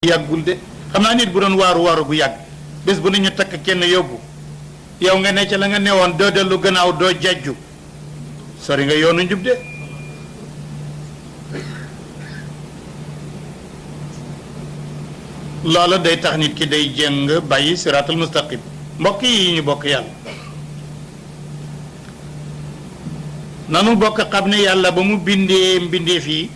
yàggul de xam naa nit bu doon waaru bu yàgg bés bu nañu takk kenn yóbbu yow nga ne ca la nga newoon doo dellu gannaaw doo jajju sori nga yoonu njub de loola day tax nit ki day jëng bàyyi siraatal mustaqim mbokk yi ñu bokk yàlla nanu bokk xam ne yàlla ba mu bindee mbindeef yi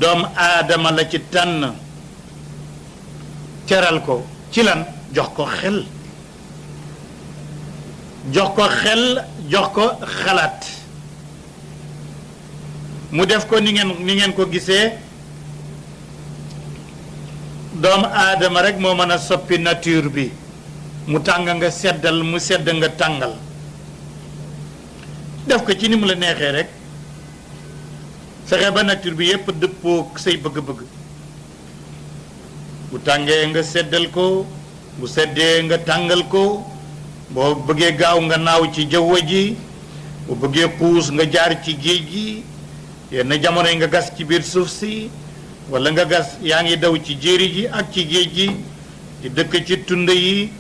doom aadama la ci tànn teral ko ci lan jox ko xel jox ko xalaat mu def ko ni ngeen ko gisee doomu aadama rek moo mën a soppi nature bi mu tàng nga seddal mu sedd nga tàngal def ko ci ni mu la neexee rek fexe ba nature bi yépp dëppoo say bëgg-bëgg bu tàngee nga seddal ko bu seddee nga tàngal ko boo bëggee gaaw nga naaw ci jaww ji bu bëggee xuus nga jaar ci géej gi yenn jamono yi nga gas ci biir suuf si wala nga gas yaa ngi daw ci jéeri ji ak ci géej gi di dëkk ci tund yi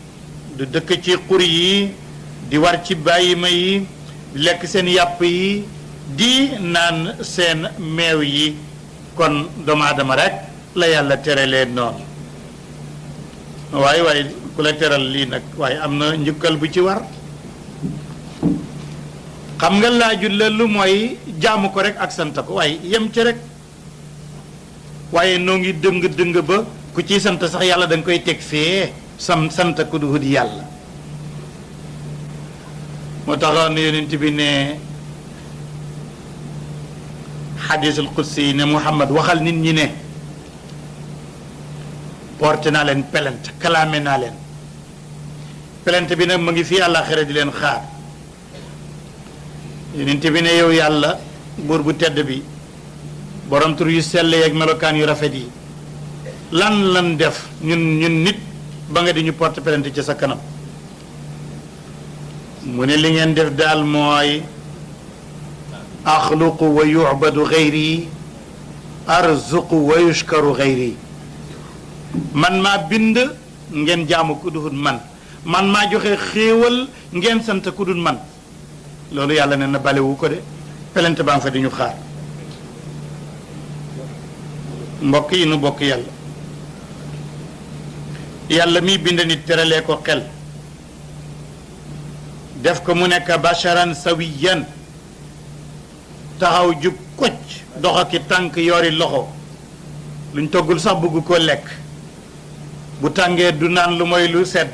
di dëkk ci xur yi di war ci bàyyima yi di lekk seen yàpp yi di naan seen meew yi kon doomu aadama rek la yàlla tere leen noonu waaye ku la teral lii nag waaye am na njukkal bu ci war xam nga laajul la lu mooy jaamu ko rek ak sant ko waaye yem ci rek waaye noo ngi dëng ba ku ciy sant sax yàlla da nga koy teg fee sant ku du di yàlla moo taxoon yonent bi ne xadiisul qudsi yi ne Muhammad waxal nit ñi ne porté naa leen plainte kalaame naa leen plainte bi nag mu ngi fii àllaaxira di leen xaar yonent bi ne yow yàlla buur bu tedd bi borom tur yu sell ak melokaan yu rafet yi lan def ñun nit ba nga di ñu porte plainte ci sa kanam mu ne li ngeen def daal mooy axluqu wa yu'badu xayri arzuqu wa yushkaru xayri man maa bind ngeen jaamu ku dul man maa joxe xéewal ngeen sant ku dul man loolu yàlla ne na balewu ko de plainte baa nga fa di ñu xaar mbokk yi nu bokk yàlla mi bind nit teralee ko xel def ko mu nekk basharan sawiyan taxaw jub kocc dox ak tànk yori loxo luñ toggul sax bëgg ko lekk bu tàngee du naan lu mooy lu sedd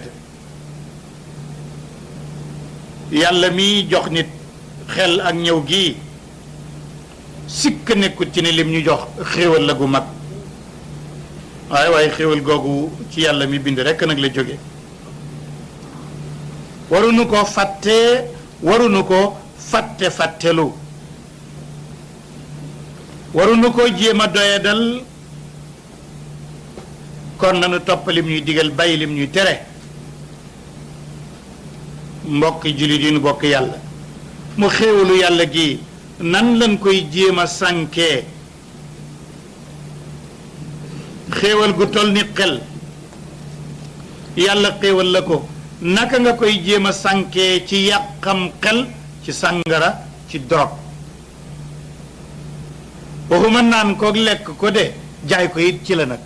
yàlla mi jox nit xel ak ñëw gii sikk nekkut ci ne lim ñu jox xéewal la gu mag waaye xéewal googu ci yàlla mi bind rekk nag la jóge waruñu ko fàttelu waruñu ko jéem a doyadal kon nanu topp lim ñuy digal bàyyi lim ñuy tere mbokk jullit yi nu bokk yàlla mu xéewalu yàlla gi nan lañ koy jéem a sànkee xéewal gu toll ni xel yàlla xéewal la ko naka nga koy jéem a sànkee ci yàqam xel ci sàngara ci dorog waxuma naan ko lekk ko de jaay ko it ci la nag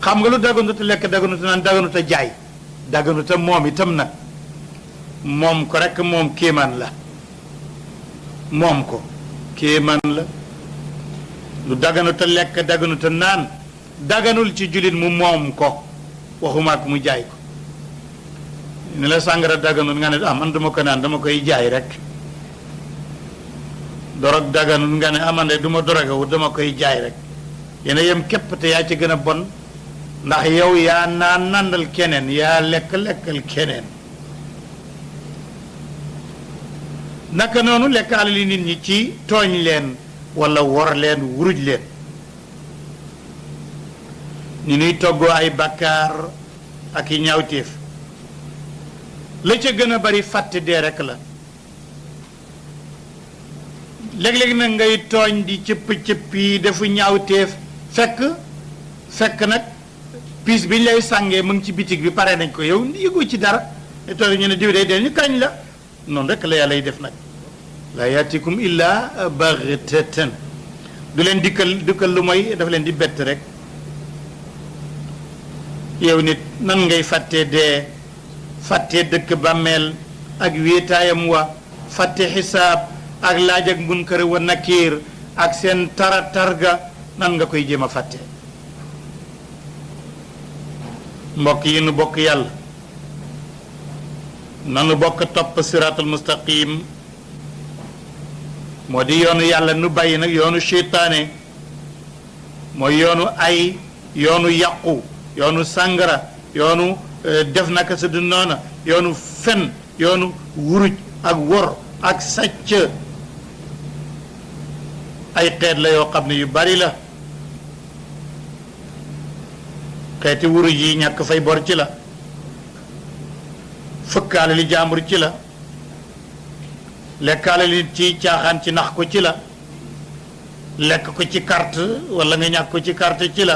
xam nga lu daganut a lekk daganut a naan daganut a jaay daganut a moom itam nag moom ko rekk moom kéemaan la moom ko kéemaan la lu daganut a lekk daganut a naan daganul ci jullit mu moom ko waxuma ak mu jaay ko ni la sàngara daganut nga ne man duma ko naan dama koy jaay rek dorog daganut nga ne man de duma dorogewu dama koy jaay rek yéena yem képp te yaa ci gën a bon ndax yow yaa nandal keneen yaa lekkal keneen naka noonu lekk alali nit ñi ci tooñ leen walla wor leen wuruj leen ñu nuy toggoo ay bàkkaar ak i ñaawteef la ca gën a bari fàtte dee rekk la léeg-léeg nag ngay tooñ di cëpp-cëpp yi defu ñaawteef fekk nag piis bi ñu lay sàngee mu ngi ci bitig bi pare nañ ko yow yëgoo ci dara te toll ñu ne diw day dee ñu kañ la noonu rek la yàlla yi def nag la yatikum illa baghtatan du leen dikkal lu mooy dafa leen di bett rek yow nit nan ngay fàttee dee fàttee dëkk bàmmeel ak wéetaayam wa fàtte xisaab ak laaj ak munkar wa nakiir ak seen targa nan nga koy jéem a fàtte mbokk yi nu bokk yàlla nanu bokk topp siraatul mustaqim moo di yoonu yàlla nu bàyyi nag yoonu seytaane mooy yoonu ay yoonu yàqu yoonu sàngara yoonu def naka sa du noona yoonu fen yoonu wuruj ak wor ak sàcc ay xeet la yoo xam ne yu bari la xeeti wuruj yi ñàkk fay bor ci la fëkkaale li jaambur ci la lekkaale li ci caaxaan ci nax ko ci la lekk ko ci carte wala nga ñàkk ko ci carte ci la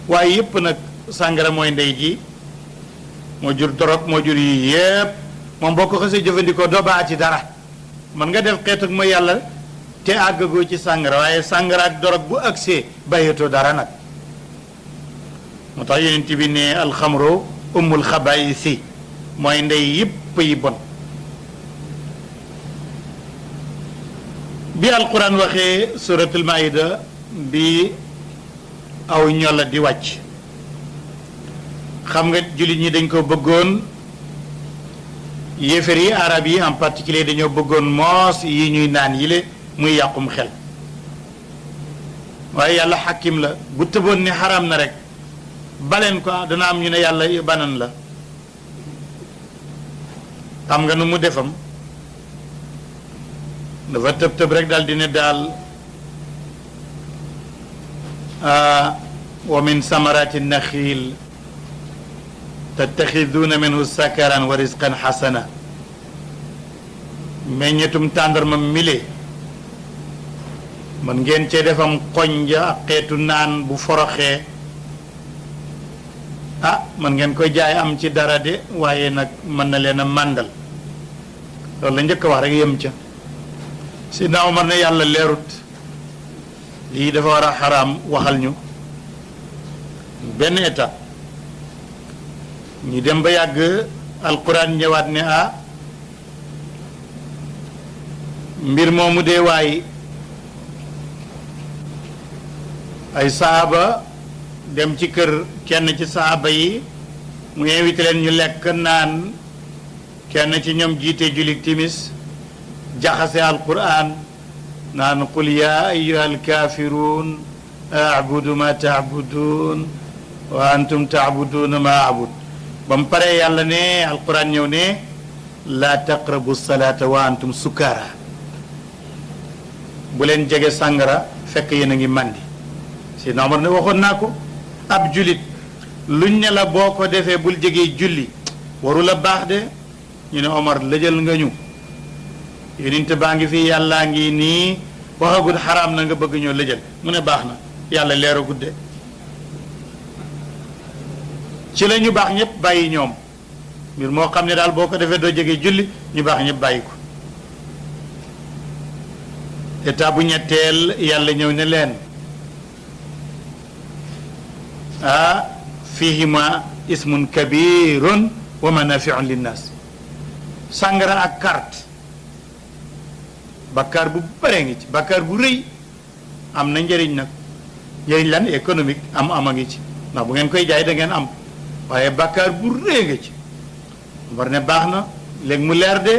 waaye yépp nag sàngara mooy ndey ji moo jur dorog moo jur yi yépp moom boo ko xasee jëfandikoo doo baa ci dara man nga def xeet ak mooy yàlla te àggagoo ci sàngara waaye sàngara ak dorog bu agsee bàyyatoo dara nag moo tax yonent bi ne alxamro ummul xabaayisi mooy ndey yépp yi bon bi alquran waxee suratul maida bi aw ñolla di wàcc xam nga jullit ñi dañ ko bëggoon yéefar yi arab yi en particulier dañoo bëggoon moos yi ñuy naan yile muy yàqum xel waaye yàlla xakim la bu tëboon ne xaram na rek baleen ko dana am ñu ne yàlla banan la xam nga nu mu defam dafa tëb rek daal di ne daal wa min samarati naxil tattaxiduuna minhu sakaran wa risqan xasana meññetum tàndarma mile man ngeen cee defam xonja ak xeetu naan bu foroxee man ngeen koy jaay am ci dara de waaye nag mën na leen a màndal loolu la njëkk a wax rek yem ca Sidna Omar ne yàlla leerut lii dafa war a xaraam waxal ñu benn état ñu dem ba yàgg alquran ñëwaat ne mbir moomu dee waay ay saaba dem ci kër kenn ci saaba yi mu invité leen ñu lekk naan kenn ci ñoom jiite julik timis jaxase alquran naan qul yaa ayyuha alkaafiruun abudu ma taabudun wa antum taabuduna ma abud ba mu paree yàlla ne alquran ñëw ne laa taqrabu salaata wa antum sukara bu leen jege sàngara fekk yéen a ngi màndi Sidna Omar ne waxoon naa ko ab julit luñ ne la boo ko defee bul jegee julli waru la baax de ñu ne Omar lëjal nga ñu yonent baa ngi fi yàllaa ngi nii waxagul xaraam na nga bëgg ñoo lëjal mu ne baax na yàlla leer a gudde ci la ñu baax ñëpp bàyyi ñoom mbir moo xam ne daal boo ko defee doo jege julli ñu baax ñëpp bàyyi ko état bu ñetteel yàlla ñëw ne leen fihima ismun kabirun wa manafiun linnas sàngara ak carte bakkaar bu bare ngi ci bakkaar bu rëy am na njëriñ nag njëriñ lan économique am a ngi ci ndax bu ngeen koy jaay da ngeen am waaye bakkaar bu rëy nga ci war ne baax na léegi mu leer de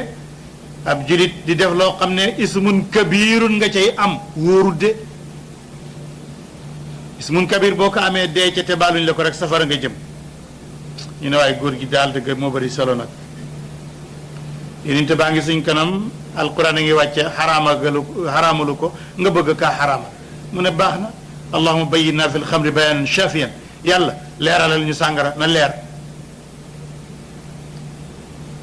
ab julit di def loo xam ne ismun kabirun nga cay am wóorul de ismun kabir boo ko amee dee ca te baaluñ la ko rek safara nga jëm ñu ne waaye góor gi daal dëgg moo bari solo nag yonent baa ngi suñ kanam alquran a ngi wàcce xaraamalu ko nga bëgg kaa xaraama mu ne baax na allahuma bayyinna fi lxamri bayanan shafiyan yàlla leeralal ñu sàngara na leer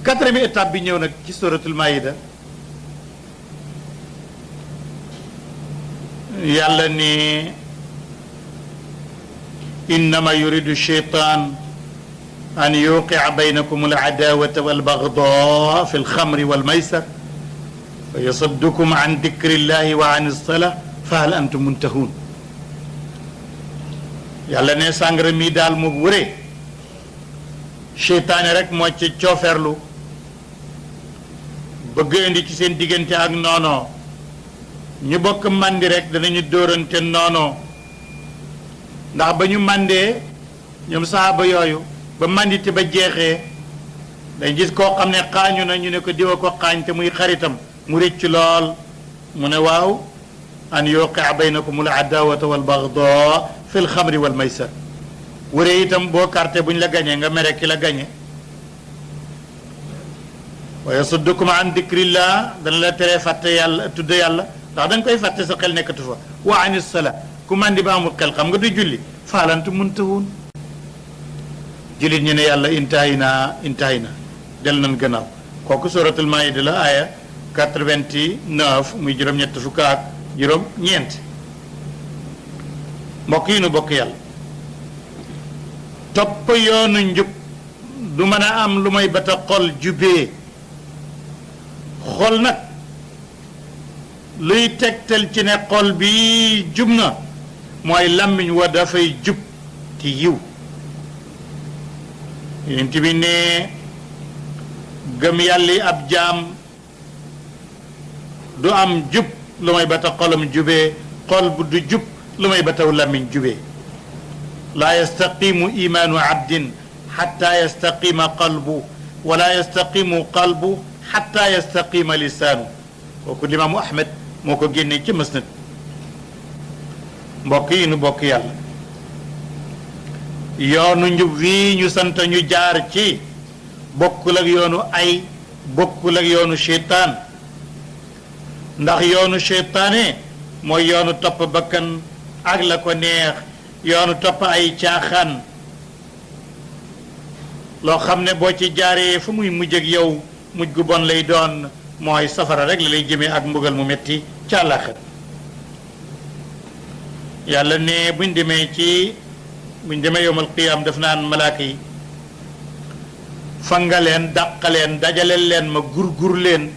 quatrième étape bi ñëw nag ci suratul maïda yàlla ne innama yuridu shaytan an yuqia baynakum al-adawata wal-bagdaa fi al-khamri wal-maysar wa yasuddukum an dhikrillahi wa an as-salah fa hal antum muntahun. yàlla ne sàngara mii daal mu wëree seytaane rek moo ci cooferlu bëgg indi ci seen diggante ak noonoo ñu bokk màndi rek danañu dóorante noonoo ndax ba ñu màndee ñoom saaba yooyu ba màndite ba jeexee dañ gis koo xam ne xaañu na ñu ne ko diwa ko xaañ te muy xaritam mu rëcc lool mu ne waaw an yuqia baynakum al adawata wal bagdaa fi l xamri wal maysar wëree itam boo carte bu ñu la gañee nga mere ki la gañe wa yasuddukum an dikrillah dana la teree fàtte yàlla tudd yàlla ndax da nga koy fàtte sa xel nekkatu fa wa an sala ku mandi ba amul xel xam nga du julli faalantu muntahun jullit ñu ne yàlla intahay na del nañ gannaaw kooku suratul maida la aya 89 muy juróom-ñett fukk ak juróom-ñeent. mbokk yi nu bokk yàlla topp yoonu njub du mën a am lu may bata xol jubee xol nag luy tegtal ci ne xol bi jub na mooy làmmiñ wa dafay jub ti yiw yonent bi ne gëm yàlla ab jaam du am jub lu may bata xolam jubee xol bu du jub lu may ba taw làmmiñ jubee laa yastaqimu imaanu abdin xatta yastaqima qalbu wala yastaqimu qalbu xatta yastaqima lisaanu kooku limaamu ahmed moo ko génnee ci musnad. mbokk yi nu bokk yàlla yoonu njub wii ñu sant ñu jaar ci bokkul ak yoonu ay bokkul ak yoonu seytaan ndax yoonu seytaane mooy yoonu topp bakkan ak la ko neex yoonu topp ay caaxaan loo xam ne boo ci jaaree fu muy mujj ak yow mujj gu bon lay doon mooy safara rek la lay jëmee ak mbugal mu metti ca àllaaxira yàlla ne buñ demee yowmal qiyaam def naan malaaka yi fanga leen dàq leen dajaleel leen ma gur leen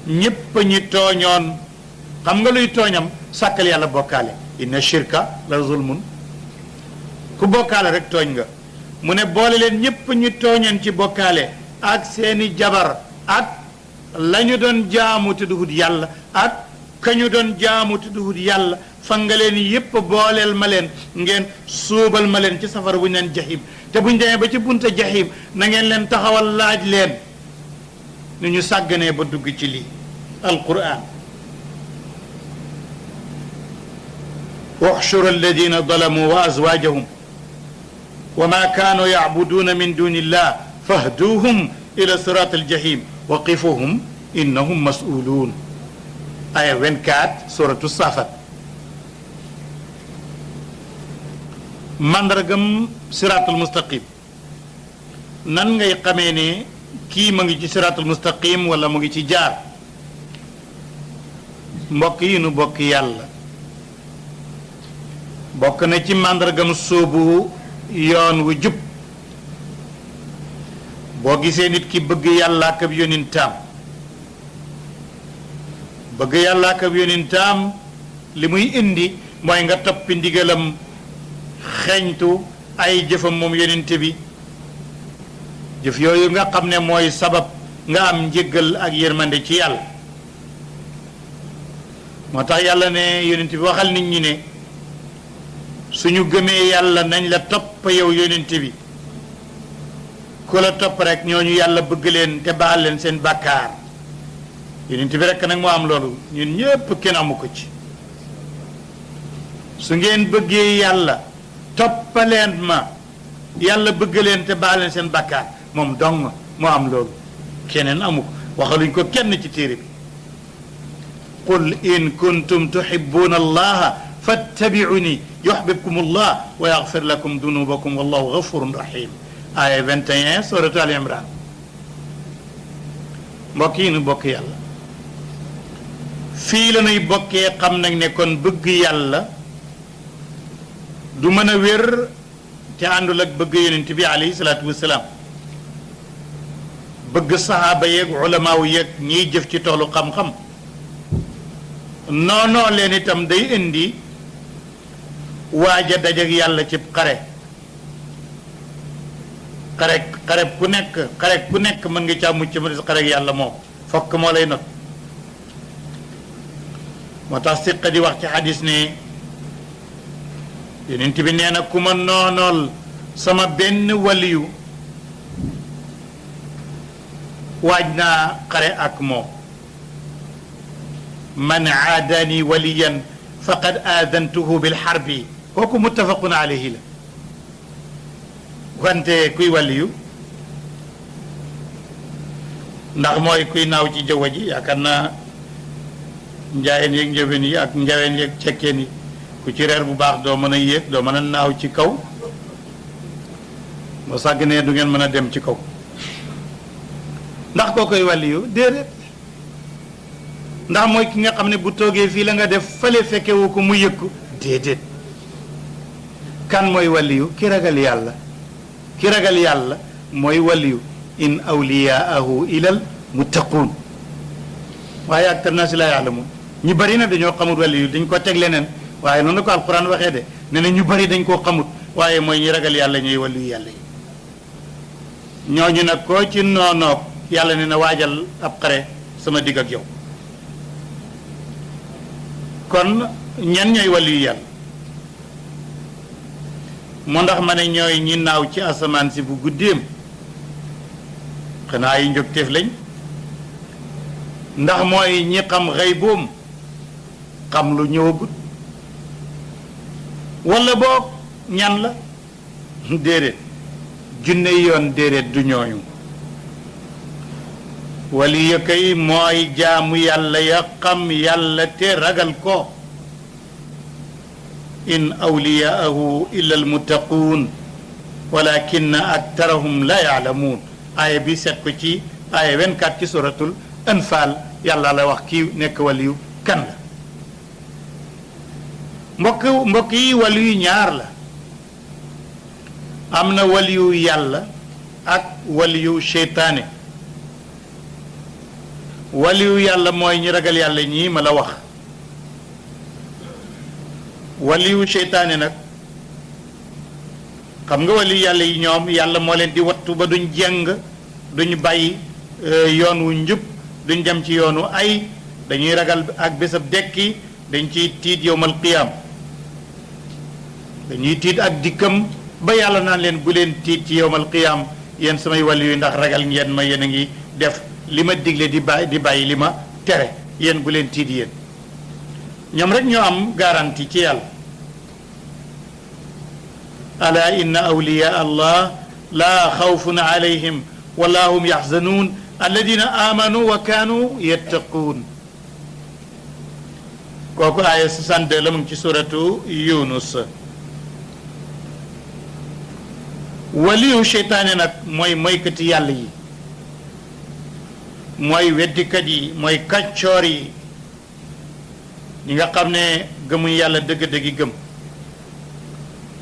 ñépp ñi tooñoon xam nga luy tooñam sàkkal yàlla bokkaale inna shirka la zulmun ku bokkaale rek tooñ nga mu ne boole leen ñépp ñu tooñoon ci bokkaale ak seeni jabar ak la ñu doon jaamu te duhut yàlla ak ka ñu doon jaamu te duhut yàlla fanga leen yépp booleel ma leen ngeen suubal ma leen ci safara bu ñu leen jahim te bu ñu demee ba ci bunta jahim na ngeen leen taxawal laaj leen nu ñu sàgganee ba dugg ci lii alquran uxshuru alladina zalamu wa azwajahum wa ma kaanu yacbuduuna min duni illah fahduuhum ila sirat aljahim wa qifuhum innahum mas'uluun aya 24 suratu safat mandargam siratul mustaqim nan ngay xamee ne kii ma ngi ci siratul mustaqim wala mu ngi ci jaar mbokk yi nu bokk yàlla bokk na ci màndargam sóobu yoon wu jub boo gisee nit ki bëgg yàlla ak ab yonentam bëgg yàlla ak ab yonentam li muy indi mooy nga toppi ndigalam xeeñtu ay jëfam moom yonente bi jëf yooyu nga xam ne mooy sabab nga am njëggal ak yërmande ci yàlla moo tax yàlla ne yonent bi waxal nit ñi ne suñu gëmee yàlla nañ la topp yow yonent bi ku la topp rek ñooñu yàlla bëgg leen te baal leen seen bàkkaar yonent bi rek nag moo am loolu ñun ñépp kenn amu ko ci su ngeen bëggee yàlla toppaleen ma yàlla bëgg leen te baal leen seen bàkkaar moom dong moo am loolu keneen amu ko waxaluñ ko kenn ci téere bi qul in kuntum tuhibbuna allaha fattabi'uni yuhbibkum allah wa yaghfir lakum dunubakum wallahu ghafurun rahim aya 21 suratu al imran mbokk yi nu bokk yàlla fii la nuy bokkee xam nañ ne kon bëgg yàlla du mën a wér te àndul ak bëgg yonent bi alayhi salaatu wasalaam bëgg saxaaba yeeg ulamaaw yeeg ñiy jëf ci toolu xam-xam noonoo leen itam day indi waaja dajak yàlla ci xare ku nekk mën nga caa mucc ma des xare ak yàlla moom fokk moo lay not moo tax siqa di wax ci xadis ne yonent bi nee na ku ma noonool sama benn waliyu waaj naa xare ak moom man aadani waliyan faqad aadantuhu bil harbi kooku muttafaqun alayhi la wante kuy waliyu ndax mooy kuy naaw ci jaww ji yaakaar naa njaayeen yeeg njëween yi ak njaween yeeg cekkeen yi ku ci reer bu baax doo mën a yéeg doo mën a naaw ci kaw boo sàgganee du ngeen mën a dem ci kaw ndax koo koy wàlliyu déedéet ndax mooy ki nga xam ne bu toogee fii la nga def fële fekkewu ko mu yëg ko déedéet kan mooy wàlliyu ki ragal yàlla ki ragal yàlla mooy wàlliyu in awliyaahu ilal muttaquun waaye aktar naa si laa yaalamuun ñu bari na dañoo xamut wàlliyu dañ ko teg leneen waaye noonu ko alquran waxee de ne na ñu bari dañ koo xamut waaye mooy ñi ragal yàlla ñuy wàlliyu yàlla yi ñooñu nag koo ci noonoog yàlla ne na waajal ab xare sama digg ak yow kon ñan ñooy wàlliyu yàlla mu ndax ma ne ñooy ñi naaw ci asamaan si bu guddeem xanaa yi njógteef lañ ndax mooy ñi xam xëy boom xam lu ñëwagut walla boog ñan la déedéet junne yoon déedéet du ñooñu wali ya kay mooy jaamu yàlla ya xam yàlla te ragal ko in awliyaahu illa almuttaquun walakinna aktarahum la yaalamuun aaya bi seet ko ci aaya 24 ci suratul anfal yàlla la wax kii nekk waliyu kan la mbokk yi waliyu ñaar la am na waliyu yàlla ak waliyu seytaane waliyu yàlla mooy ñi ragal yàlla ñii ma la wax waliyu seytaane nag xam nga waliyu yàlla yi ñoom yàlla moo leen di wattu ba duñ jeng duñ bàyyi yoon wu njub duñ dem ci yoonu ay dañuy ragal ak bésab dekki dañ ciy tiit yowmal qiyaam dañuy tiit ak dikkam ba yàlla naan leen bu leen tiit ci yowmal qiyaam yéen samay waliyu yi ndax ragal ngeen ma yéen a ngi def li ma digle di bàyyi li ma tere yéen bu leen tiit yéen ñoom rek ñoo am garantie ci yàlla ala inna awliya allah laa xawfun alayhim wala hum yaxzanuun alladina amanu wa kaanu yattaquun kooku aaya 62 la mu ngi ci suratu yunus waliyu seytaane nag mooy moykati yàlla yi mooy weddikat yi mooy kàccoor yi ñi nga xam ne gëmuñ yàlla dëgg-dëggi gëm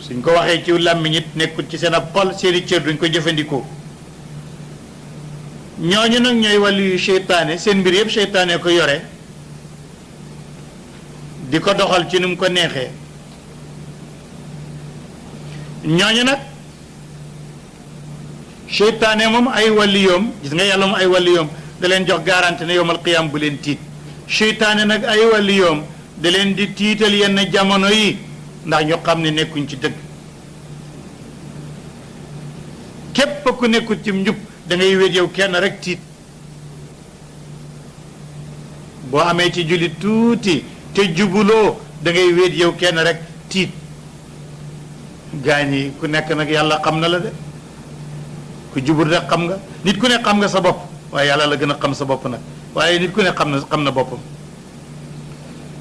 suñ ko waxee ci làmmiñ it nekkul ci seen ab xol seeni cër duñ ko jëfandikoo ñooñu nag ñooy waliyu seytaane seen mbir yëpp seytaane ko yore di ko doxal ci ni mu ko neexee ñooñu nag seytaane moom ay waliyoom gis nga yàlla moom ay waliyoom da leen jox garanti ne yowmal qiyaam bu leen tiit seytaane nag ay waliyoom da leen di tiital yenn jamono yi ndax ñu xam ne nekkuñ ci dëgg képp ku nekkul ci njub da ngay wéet yow kenn rek tiit boo amee ci jullit tuuti te jubuloo da ngay wéet yow kenn rek tiit gaañ yi ku nekk nag yàlla xam na la de ku jubul rek xam nga nit ku ne xam nga sa bopp waaye yàlla la gën a xam sa bopp nag waaye nit ku ne xam na boppam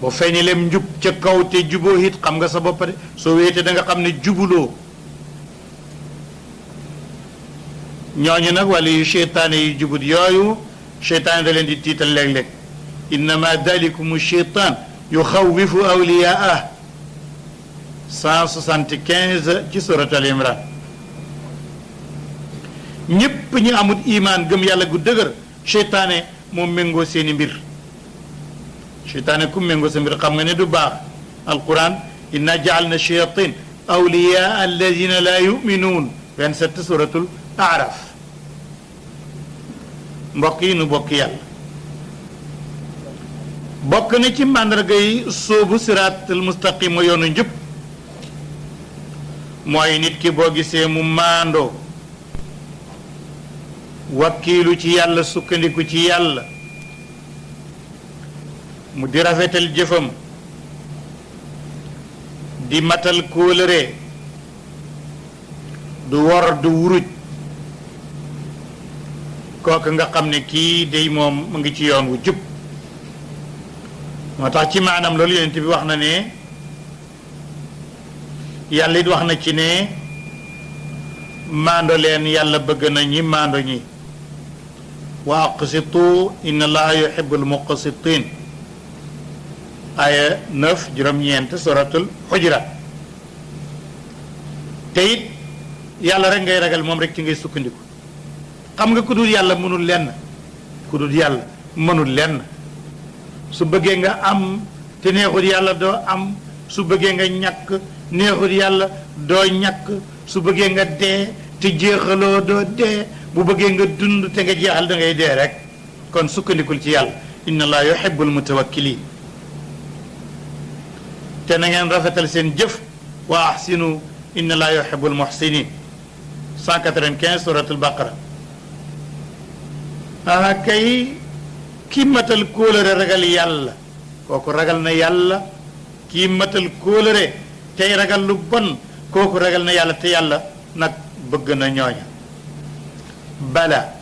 boo feeñaleem njub ca kaw te juboo it xam nga sa bopp de soo wéetee da nga xam ne jubuloo ñooñu nag wala yu seytaane yu jubut yooyu seytaane da leen di tiital léeg-léeg innama dalikumu seytaan yuxawifu awliyaah 175 ci surat al imran ñépp ñu amul imaan gëm yàlla gu dëgër seytaane moom méngoo seeni mbir seytaane ku méngoo sa mbir xam nga ne du baax alquran inna jaalna shayatin awliyaa alladina la yuminuun 27 suratul araf mbokk yi nu bokk yàlla bokk na ci màndarga yi sóobu siraatul mustaqim yoonu njub mooy nit ki boo gisee mu maandoo wakkiilu ci yàlla sukkandiku ci yàlla mu di rafetal jëfam di matal kóolëre du wor du wuruj kooku nga xam ne kii day moom mu ngi ci yoon wu jub moo tax ci maanaam loolu yonent bi wax na ne yàlla it wax na ci ne maando leen yàlla bëgg na ñi maando ñi wa aqsitu inna allaha yuhibbul muqsitin aya 9 juróom-ñeent suratul xujurat te it yàlla rek ngay ragal moom rek ci ngay sukkandiku xam nga ku dul yàlla mënul lenn ku dul yàlla mënul lenn su bëggee nga am te neexul yàlla doo am su bëggee nga ñàkk neexul yàlla doo ñàkk su bëggee nga dee te jeexaloo doo dee bu bëggee nga dund te nga jeexal da ngay dee rek kon sukkandikul ci yàlla inna allaha yuhibbul mutawakkilin te na ngeen rafetal seen jëf wa ahsinu inna allaha yuhibbul muhsinin 195 suratul baqara kay ki matal kóolëre ragal yàlla kooku ragal na yàlla kii matal kóolëre tey ragal lu bon kooku ragal na yàlla te yàlla nag bëgg na ñooña bala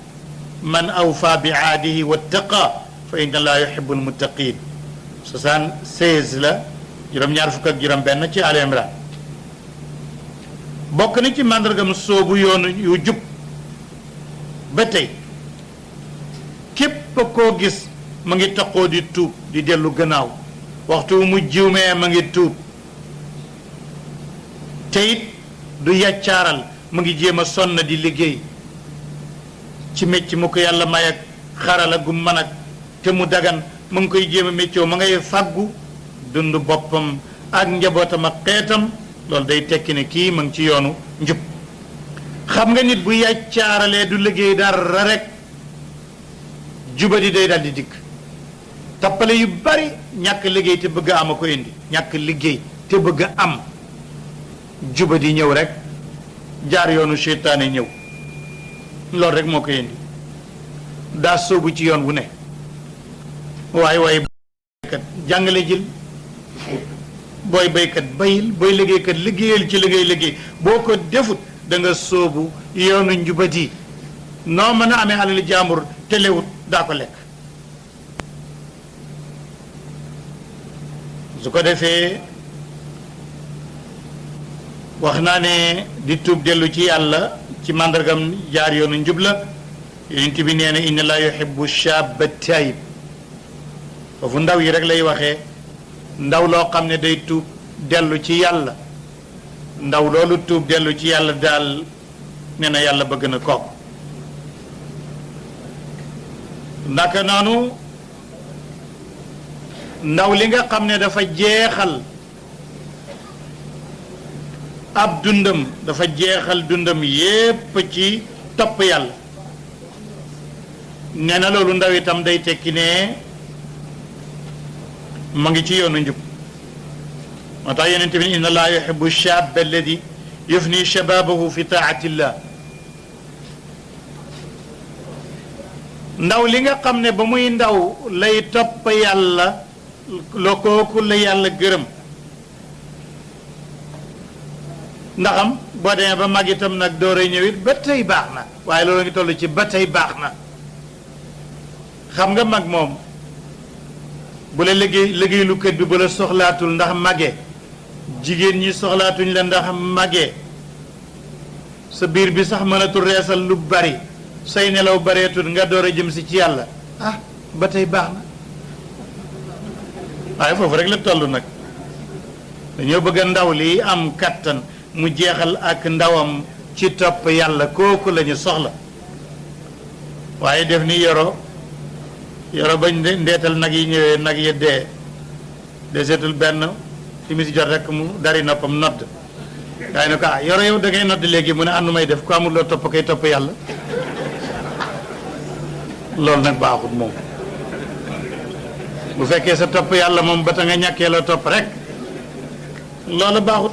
man awfa bi aadihi wattaqa fa inna allaha yuhibbul muttaqin 76 la juróom-ñaar fukk ak juróom-benn ci Al Imran bokk na ci màndargam soobu yoonu yu jub ba tey képp koo gis ma ngi taxoo di tuub di dellu gannaaw waxtu mu jiwmee ma ngi tuub te it du yaccaaral mu ngi jéem a sonn di liggéey ci mécc mu ko yàlla may ak xarala gu mën ak te mu dagan mu ngi koy jéem a méccoo ma ngay fàggu dund boppam ak njabootam ak xeetam loolu day tekki ne kii ma ngi ci yoonu njub xam nga nit bu yaccaaralee du liggéey dara rek jubadi day dal di dikk tappale yu bari ñàkk liggéey te bëgg a am a ko indi ñàkk liggéey te bëgg a am jubadi ñëw rek jaar yoonu seytaane ñëw loolu rek moo ko indi daa sóobu ci yoon wu ne waaye kat jàngale jël booy baykat bayil booy liggéeykat liggéeyal ci liggéey boo ko defut da nga sóobu yoonu njubadi noo mën a amee alali jàmbur te lewut daa ko lekk su ko defee wax naa ne di tuub dellu ci yàlla ci màndargam jaar yoonu njub la yonent bi nee na inna laa yuhibbu shaaba taayib foofu ndaw yi rek lay waxee ndaw loo xam ne day tuub dellu ci yàlla ndaw loolu tuub dellu ci yàlla daal nee na yàlla bëgg na ko naka noonu ndaw li nga xam ne dafa jeexal ab dundam dafa jeexal dundam yépp ci topp yàlla nee na loolu ndaw itam day tekki ne ma ngi ci yoonu njub moo tax yonent bi inna allaha yuhibbu shaab alladi yufni shababahu fi taatillah ndaw li nga xam ne ba muy ndaw lay topp yàlla loo kooku la yàlla gërëm ndaxam boo demee ba mag itam nag doora ñëwit ba tey baax na waaye loolu ngi toll ci ba tey baax na xam nga mag moom bu la liggéey lu kët bi bu la soxlaatul ndax mage jigéen ñi soxlaatuñ la ndax mage sa biir bi sax mënatul reesal lu bari say nelaw bareetul nga door a jëm si ci yàlla ba tey baax na waaye foofu rek la toll nag dañoo bëgg ndaw li am kattan mu jeexal ak ndawam ci topp yàlla kooku lañu soxla waaye def ni yoro bañ ndeetal nag yi ñëwee nag yi dee deseetul benn timis jot rek mu dari noppam nodd waaye ne ko yoro yow da ngay nodd léegi mu ne àndu may def ko amul loo topp kay topp yàlla loolu nag baaxut moom bu fekkee sa topp yàlla moom ba ta nga ñàkkee la topp rek loolu baaxut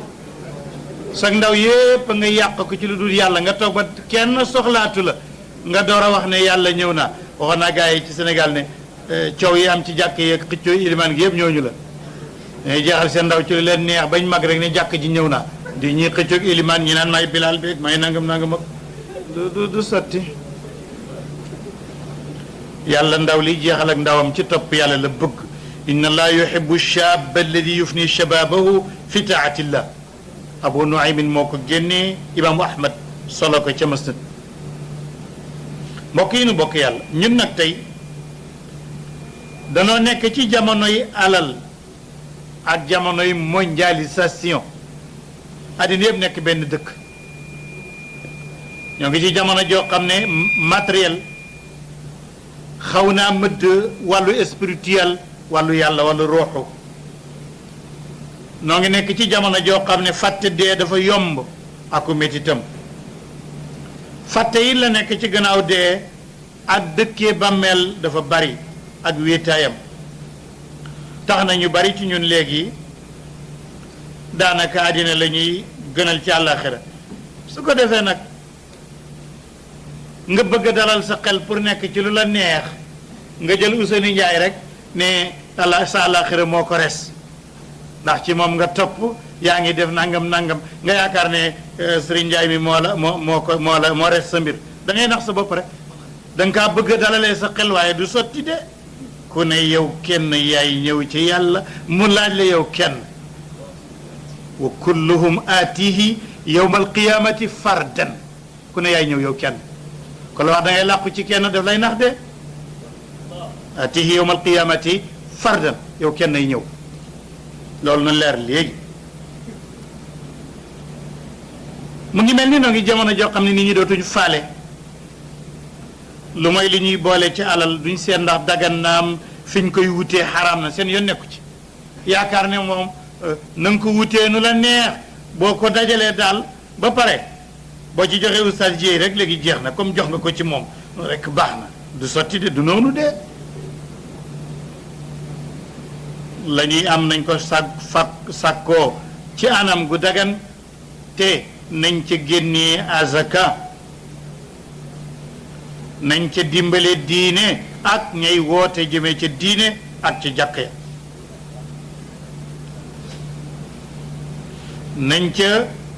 sag ndaw yépp nga yàq ko ci lu dul yàlla nga toog ba kenn soxlaatu la nga door a wax ne yàlla ñëw naa waxoon naa gars yi ci Sénégal ne coow yi am ci jàkk yeeg xëccoo ilimaan gi yëpp ñooñu la dañuy jeexal seen ndaw ci lu leen neex bañ mag rek ne jàkk ji ñëw naa di ñuy xëccoog ilimaan ñi naan may bilaal beeg may nangam ak du sotti yàlla ndaw li jeexal ak ndawam ci topp yàlla la bëgg inna allaha yuhibbu shaaba alladi yufni shababahu fi taatillah abu nuaymin moo ko génnee imaamu ahmad solo ko ca masnad mbokk yi nu bokk yàlla ñun nag tey danoo nekk ci jamonoy alal ak jamonoy mondialisation addina yëpp nekk benn dëkk ñoo ngi ci jamono joo xam ne matériel xaw naa mëdd wàllu spirituel wàllu yàlla wàllu ruuxu noo ngi nekk ci jamono joo xam ne fàtte dee dafa yomb aku métitam fàtte yi la nekk ci gannaaw dee ak dëkkee bàmmeel dafa bari ak wéetaayam tax na ñu bari ci ñun léegi daanaka àddina la ñuy gënal ci àllaaxira su ko defee nag nga bëgg a dalal sa xel pour nekk ci lu la neex nga jël Ousseynou Ndiaye rek ne sa àllaaxira moo ko res ndax ci moom nga topp yaa ngi def nangam nga yaakaar ne Serigne Ndiaye mi moo res sa mbir da ngay nax sa bopp rek da nga kaa bëgg a dalalee sa xel waaye du sotti de ku ne yow kenn yaay ñëw ci yàlla mu laaj la yow kenn wa kulluhum aatihi yawma alqiyamati fardan ku ne yaay ñëw yow kenn ko la wax da ngay làqu ci kenn def lay nax de aatihi yawma alqiyamati fardan yow kenn ay ñëw loolu na leer léegi mu ngi mel ni noo ngi jamono joo xam ne nit ñi dootuñ faale lu mooy li ñuy boole ci alal duñ seen ndax dagan naam fi ñu koy wutee xaraam na seen yoon nekku ci yaakaar ne moom na nga ko wutee nu la neex boo ko dajalee daal ba pare boo ci joxee oustaz Dieye rek léegi jeex na comme jox nga ko ci moom rek baax na du sotti de du noonu de la ñuy am nañ ko sàkkoo ci anam gu dagan te nañ ca génnee azaka nañ ca dimbale diine ak ñay woote jëmee ca diine ak ca jàkk ya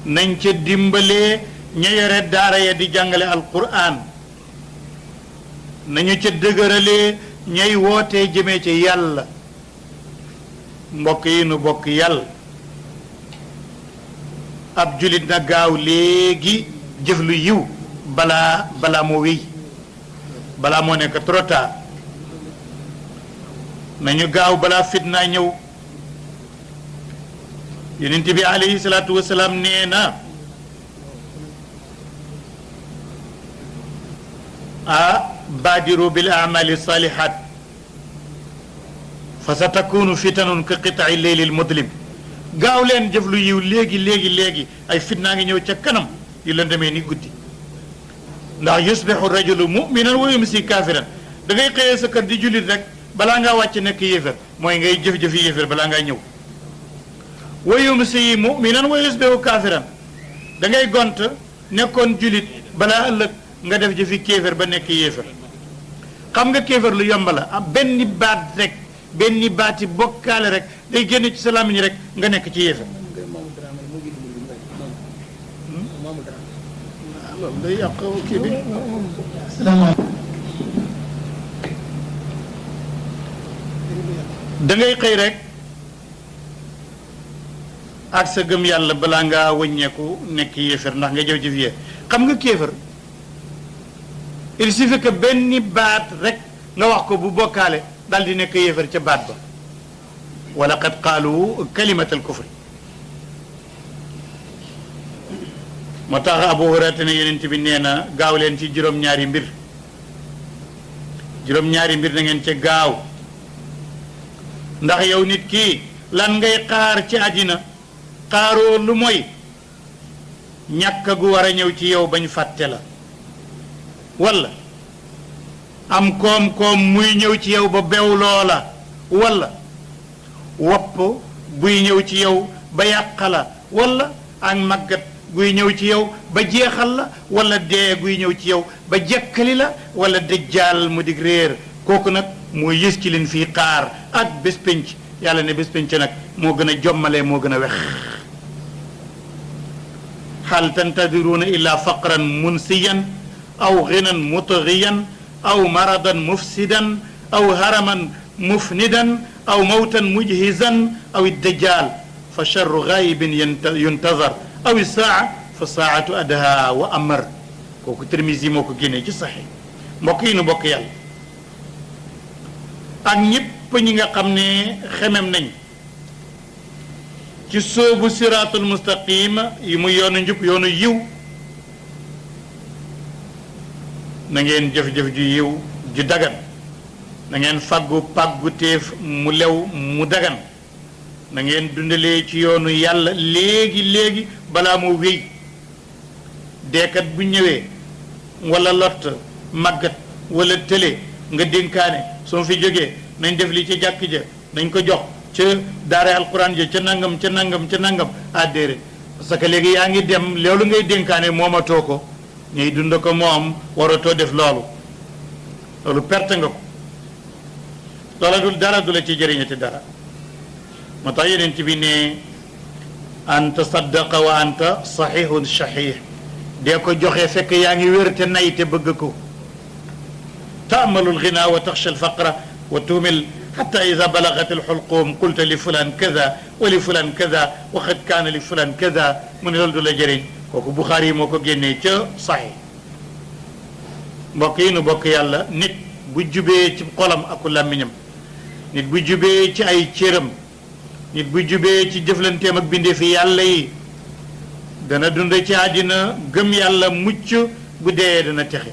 nañ ca dimbale ña yore daara ya di jàngale alquran nañu ca dëgëralee ñay woote jëmee ca yàlla mbokk yi nu bokk yàlla ab julit na gaaw léegi jëf lu yiw balaa moo wéy balaa moo nekk trop tard nañu gaaw balaa fitna ñëw yonent bi alayhi salaatu wasalaam nee na baadiru bil amali salihat fa sa takunu fitanun ka qita'i leylil mudlim gaaw leen jëf lu yiw léegi ay fitnaa ngi ñëw ca kanam yu leen demee ni guddi ndax yusbihu rajulu mu'minan wa yumsi kafiran da ngay xëyee sa kër di jullit rek balaa ngaa wàcc nekk yéefér mooy ngay jëf-jëfi yéefér balaa ngaa ñëw wa yumsi mu'minan wa yusbihu kafiran da ngay gont nekkoon jullit balaa ëllëg nga def jëfi kéefér ba nekk yéefér xam nga kéefér lu yomb la am benn baat rek benn baati bokkaale rek day génn ci sa làmmiñ rek nga nekk ci yéefér loolu day yàq kii bi da ngay xëy rek ak sa gëm yàlla balaa ngaa wëññeeku nekk yéefér ndax nga jëf-jëf yee xam nga kéefér il suffit que benn baat rek nga wax ko bu bokkaale daal di nekk yéefér ca baat ba wala qad qaalu kalimatal kufri moo tax Abu Hurayra ne yonent bi nee na gaaw leen ci juróom-ñaari mbir juróom-ñaari mbir na ngeen ca gaaw ndax yow nit ki lan ngay xaar ci àddina xaaroo lu mooy ñàkk gu war a ñëw ci yow bañ fàtte la walla am koom-koom muy ñëw ci yow ba bew loola walla wopp buy ñëw ci yow ba yàq la walla ak màggat guy ñëw ci yow ba jeexal la walla dee guy ñëw ci yow ba jekkali la walla dajjaal mu dig réer kooku nag moo yës ci leen fii xaar ak bés pénc yàlla ne bés pénc nag moo gën a jommale moo gën a wex hal tantadiruuna illa faqran munsiyan aw ginan mutghiyan aw maradan mufsidan aw haraman mufnidan aw mawtan mujhizan aw dajjal fa charru gaayibin yuntazar aw saa fa saatu adha wa amar kooku Tirmisi moo ko génnee ci saxi mbokk yi nu bokk yàlla ak ñépp ñi nga xam ne xemem nañ ci sóobu siraatul mustaqim yi mu yoonu njub yoonu yiw na ngeen jëf-jëf ju yiw ju dagan na ngeen fàggu pàggu téef mu lew mu dagan na ngeen dundalee ci yoonu yàlla léegi balaa moo wéy deekat bu ñëwee wala lott màggat wala tële nga dénkaane soo fi jógee nañ def li ca jàkk ja nañ ko jox ca daara alquran ja ca nangam ca nangam ca nangam addéere parce que léegi yaa ngi dem loolu ngay dénkaane moomatoo ko ñuy dund ko moom waratoo def loolu perte nga ko loola dul dara du la ci jëriñati dara moo tax yeneen ci bi ne an tasaddaqa wa anta sahihun shahih dee ko joxe fekk yaa ngi wér te nay te bëgg ko ta'malu al-ghina wa takhsha al-faqra wa tuhmil hatta idha balagat al-hulqum qulta li fulan kaza wa li fulan kaza wa qad kana li fulan kaza mu ne loolu du la jëriñ kooku Bukhari yi moo ko génnee ca Sahih mbokk yi nu bokk yàlla nit bu jubee ci xolam ak làmmiñam nit bu jubee ci ay cëram nit bu jubee ci jëflanteem ak bindee fi yàlla yi dana dund ci àddina gëm yàlla mucc bu dee dana texe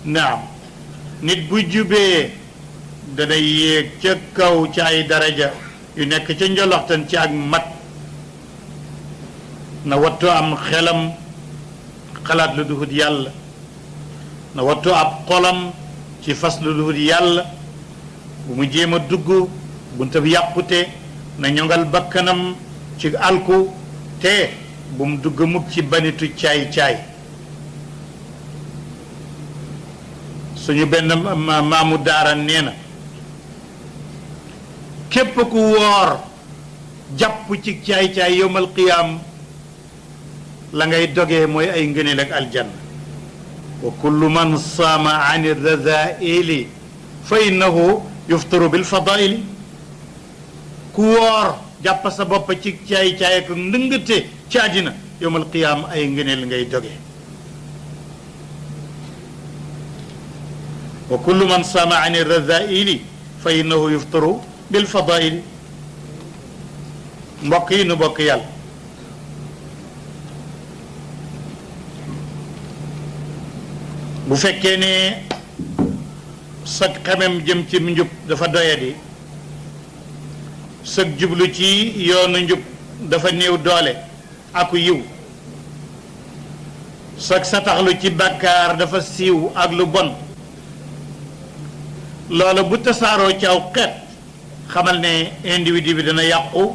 naam nit bu jubee dana yéeg ca kaw ci ay daraja yu nekk ca njoloxtan ci ak mat na wattu am xelam xalaat lu duhut yàlla na wattu ab xolam ci fas lu duhut yàlla bu mu jéem a dugg bunta bi yàqute na ñongal bakkanam ci alku te bu mu dugg mukk ci banitu caay-caay suñu benn maamu daara nee na képp ku woor jàpp ci caay-caay yowmal qiyaam la ngay dogee mooy ay ngëneel ak aljanna wa kullu man saama an irrazaili fa innahu yuftaru bil fadaili ku woor jàpp sa bopp ci caay-caay ak ndëngate ci àddina yowmal qiyaam ay ngëneel ngay dogee wa kullu man saama an irrazaili fa innahu yuftaru bil fadaili mbokk yi nu bokk yàlla bu fekkee ne sag xamem jëm ci njub dafa doyadi sag jublu ci yoonu njub dafa néew doole aku yiw sag sataxlu ci bàkkaar dafa siiw ak lu bon loola bu tasaaroo ci aw xeet xamal ne individu bi dana yàqu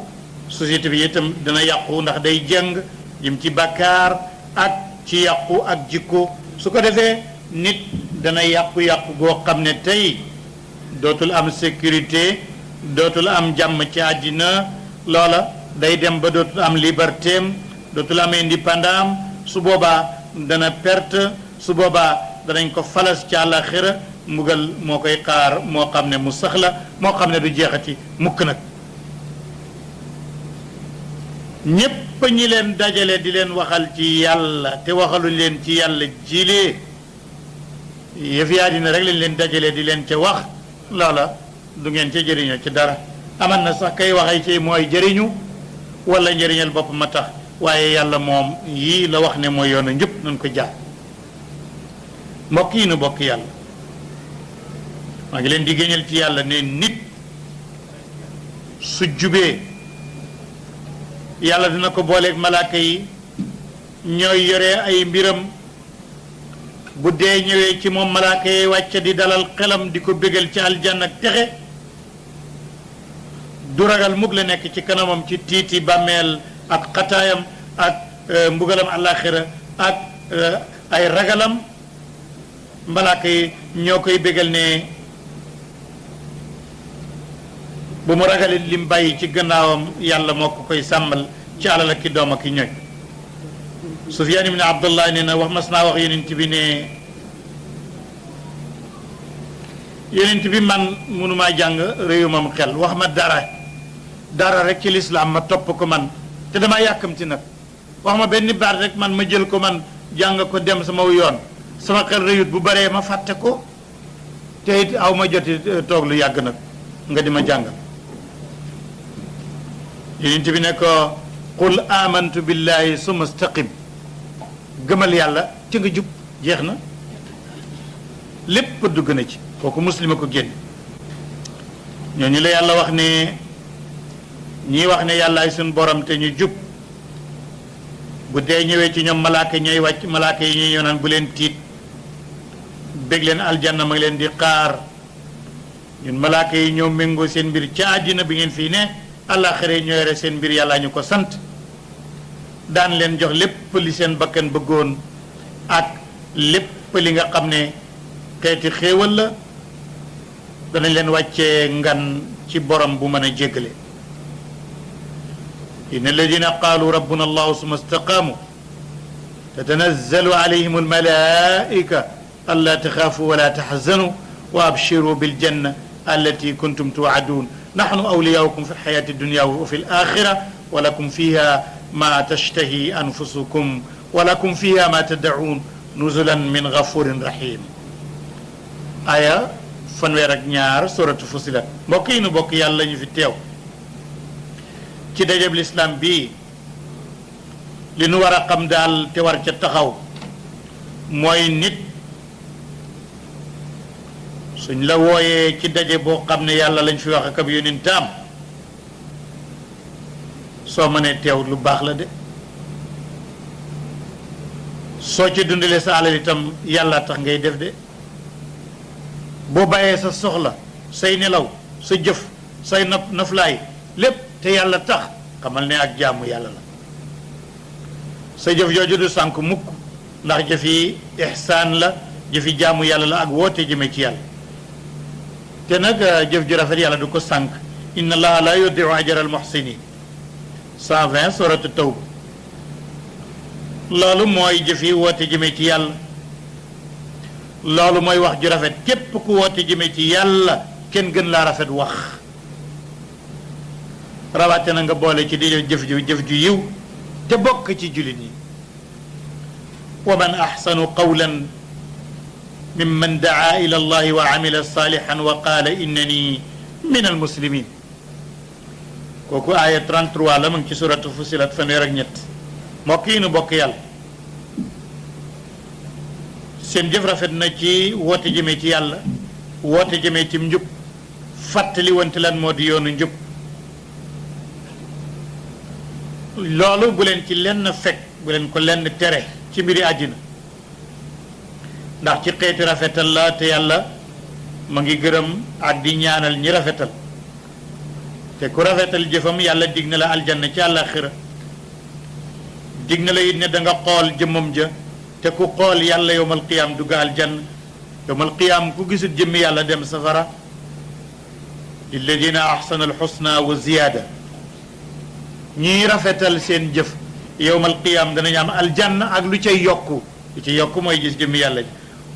société bi itam dana yàqu ndax day jëng jëm ci bàkkaar ak ci yàqu ak jikko su ko defee nit dana yàqu-yàqu goo xam ne tey dootul am sécurité dootul am jàmm ci àddina loola day dem ba dootul am liberté dootul am indépendance su boobaa dana perte su boobaa danañ ko falas ci àllaxira mbugal moo koy xaar moo xam ne mu sax la moo xam ne du jeexati mukk nag ñépp ñi leen dajale di leen waxal ci yàlla te waxaluñ leen ci yàlla jilee yëf yaa dina rek lañ leen dajale di leen ca wax loola du ngeen ca jëriñoo ci dara aman na sax kay waxay ci mooy jëriñu wala njëriñal bopp ma tax waaye yàlla moom yii la wax ne mooy yoonu njëpp nañ ko jaar mbokk yi nu bokk yàlla maa ngi leen di génneel ci yàlla ne nit su jubee yàlla dina ko booleeg malaaka yi ñooy yore ay mbiram bu dee ñëwee ci moom malaaka yi wàcce di dalal xelam di ko bégal ci aljanna ak texe du ragal mukk la nekk ci kanamam ci tiiti bàmmeel ak xataayam ak mbugalam àllaaxira ak ay ragalam malaaka yi ñoo koy bégal ne bu mu ragalit lim bàyyi ci gannaawam yàlla moo ko koy sàmmal ci alal ak ki doom ak ki ñoñ Sufyaan ibn Abdullah nee na wax mas naa wax yonent bi ne yonent bi man mënumaa jàng réewumam xel wax ma dara rek ci lislaam ma topp ko man te damaa yàkkamti nag wax ma benn baat rek man ma jël ko man jàng ko dem sama yoon sama xel réyut bu baree ma fàtte ko te it aw ma joti toog lu yàgg nag nga di ma jàngal yonent bi ne ko qul amantu billahi summa staqim gëmal yàlla ci nga jub jeex na lépp dugg na ci kooku muslima ko génn ñooñu la yàlla wax ne ñii wax ne yàllaay suñ borom te ñu jub bu dee ñëwee ci ñoom malaaka ñooy wàcc malaaka yi ñuy yoonaan bu leen tiit bég leen aljanna ma ngi leen di xaar ñun malaaka yi ñoo méngoo seen mbir ci àddina bi ngeen fii ne àllaaxira ñoo yore seen mbir yàlla ñu ko sant daan leen jox lépp li seen bakkan bëggoon ak lépp li nga xam ne xeeti xéewal la danañ leen wàccee ngan ci borom bu mën a jéggale inna alladina qaalu rabbuna allahu summa istaqaamu tatanazzalu alayhim almalaika alla taxaafu wala taxzanu wa abshiru biljanna allati kuntum tuadun nahnu awliyaukum fi lxayati dunya wa fi alaxira wa lakum fiha ma tashtahi anfusukum wa lakum fiha ma tad'un nuzulan min gafurin rahim aya fanweer ak ñaar suratu Fussilat mbokk yi nu bokk yàlla ñu fi teew ci dajab lislaam bi li nu war a xam daal te war ca taxaw mooy nit suñ la wooyee ci daje boo xam ne yàlla lañ fi wax ak ab yonentam soo mënee teew lu baax la de soo ci dundalee sa alal itam yàlla tax ngay def de boo bàyyee sa soxla say nelaw sa jëf say naflaay lépp te yàlla tax xamal ne ak jaamu yàlla la sa jëf jooju du sànk mukk ndax jëfi ihsaan la jëfi jaamu yàlla la ak woote jëme ci yàlla te nag jëf ju rafet yàlla du ko sànk inna allaha la yudiu ajra al muhsinin 120 suratu tawba loolu mooy jëfi woote jëme ci yàlla loolu mooy wax ju rafet képp ku woote jëme ci yàlla kenn gën laa rafet wax rawaate na nga boole ci di jëf ju yiw te bokk ci jullit yi wa man axsanu qawlan mimman daa ila allahi wa amila salihan wa qaala innani min almuslimin kooku aaya 33 la mu ngi ci suratu Fussilat fanweer ak ñett mbokk yi nu bokk yàlla seen jëf rafet na ci woote jëmee ci yàlla woote jëmee ci njub fàttali wante lan moo di yoonu njub loolu bu leen ci lenn fekk bu leen ko lenn tere ci mbiri àddina ndax ci xeeti rafetal la te yàlla ma ngi gërëm ak di ñaanal ñi rafetal te ku rafetal jëfam yàlla dig na la aljanna ci àllaaxira dig na la it ne da nga xool jëmmam ja te ku xool yàlla yowmal qiyaam dugg aljanna yowmal qiyaam ku gisul jëmmi yàlla dem safara lilladina ahsana alxusna wa ziyaada ñii rafetal seen jëf yowmal qiyaam danañ am aljanna ak lu cay yokku lu ci yokku mooy gis jëmmi yàlla ji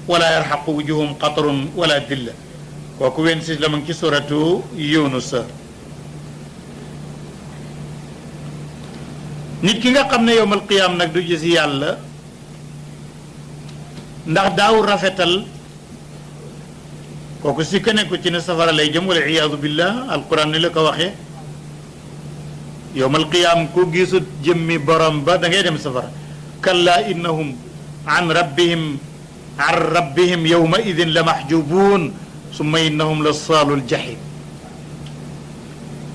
wala yarxaqu wujuhum qatarun wala dilla kooku 26 la mu ngi ci suratu Yunus nit ki nga xam ne yowmal qiyaam nag du gis yàlla ndax daawul rafetal kooku si ka nekku ci ne safara lay jëm wala iyaadu billah alquran ni la ko waxee yowmal qiyaam ku gisut jëmmi borom ba da ngay dem safara kalla innahum an rabbihim yawma idin la mahjubuun summa innahum la saalul jahim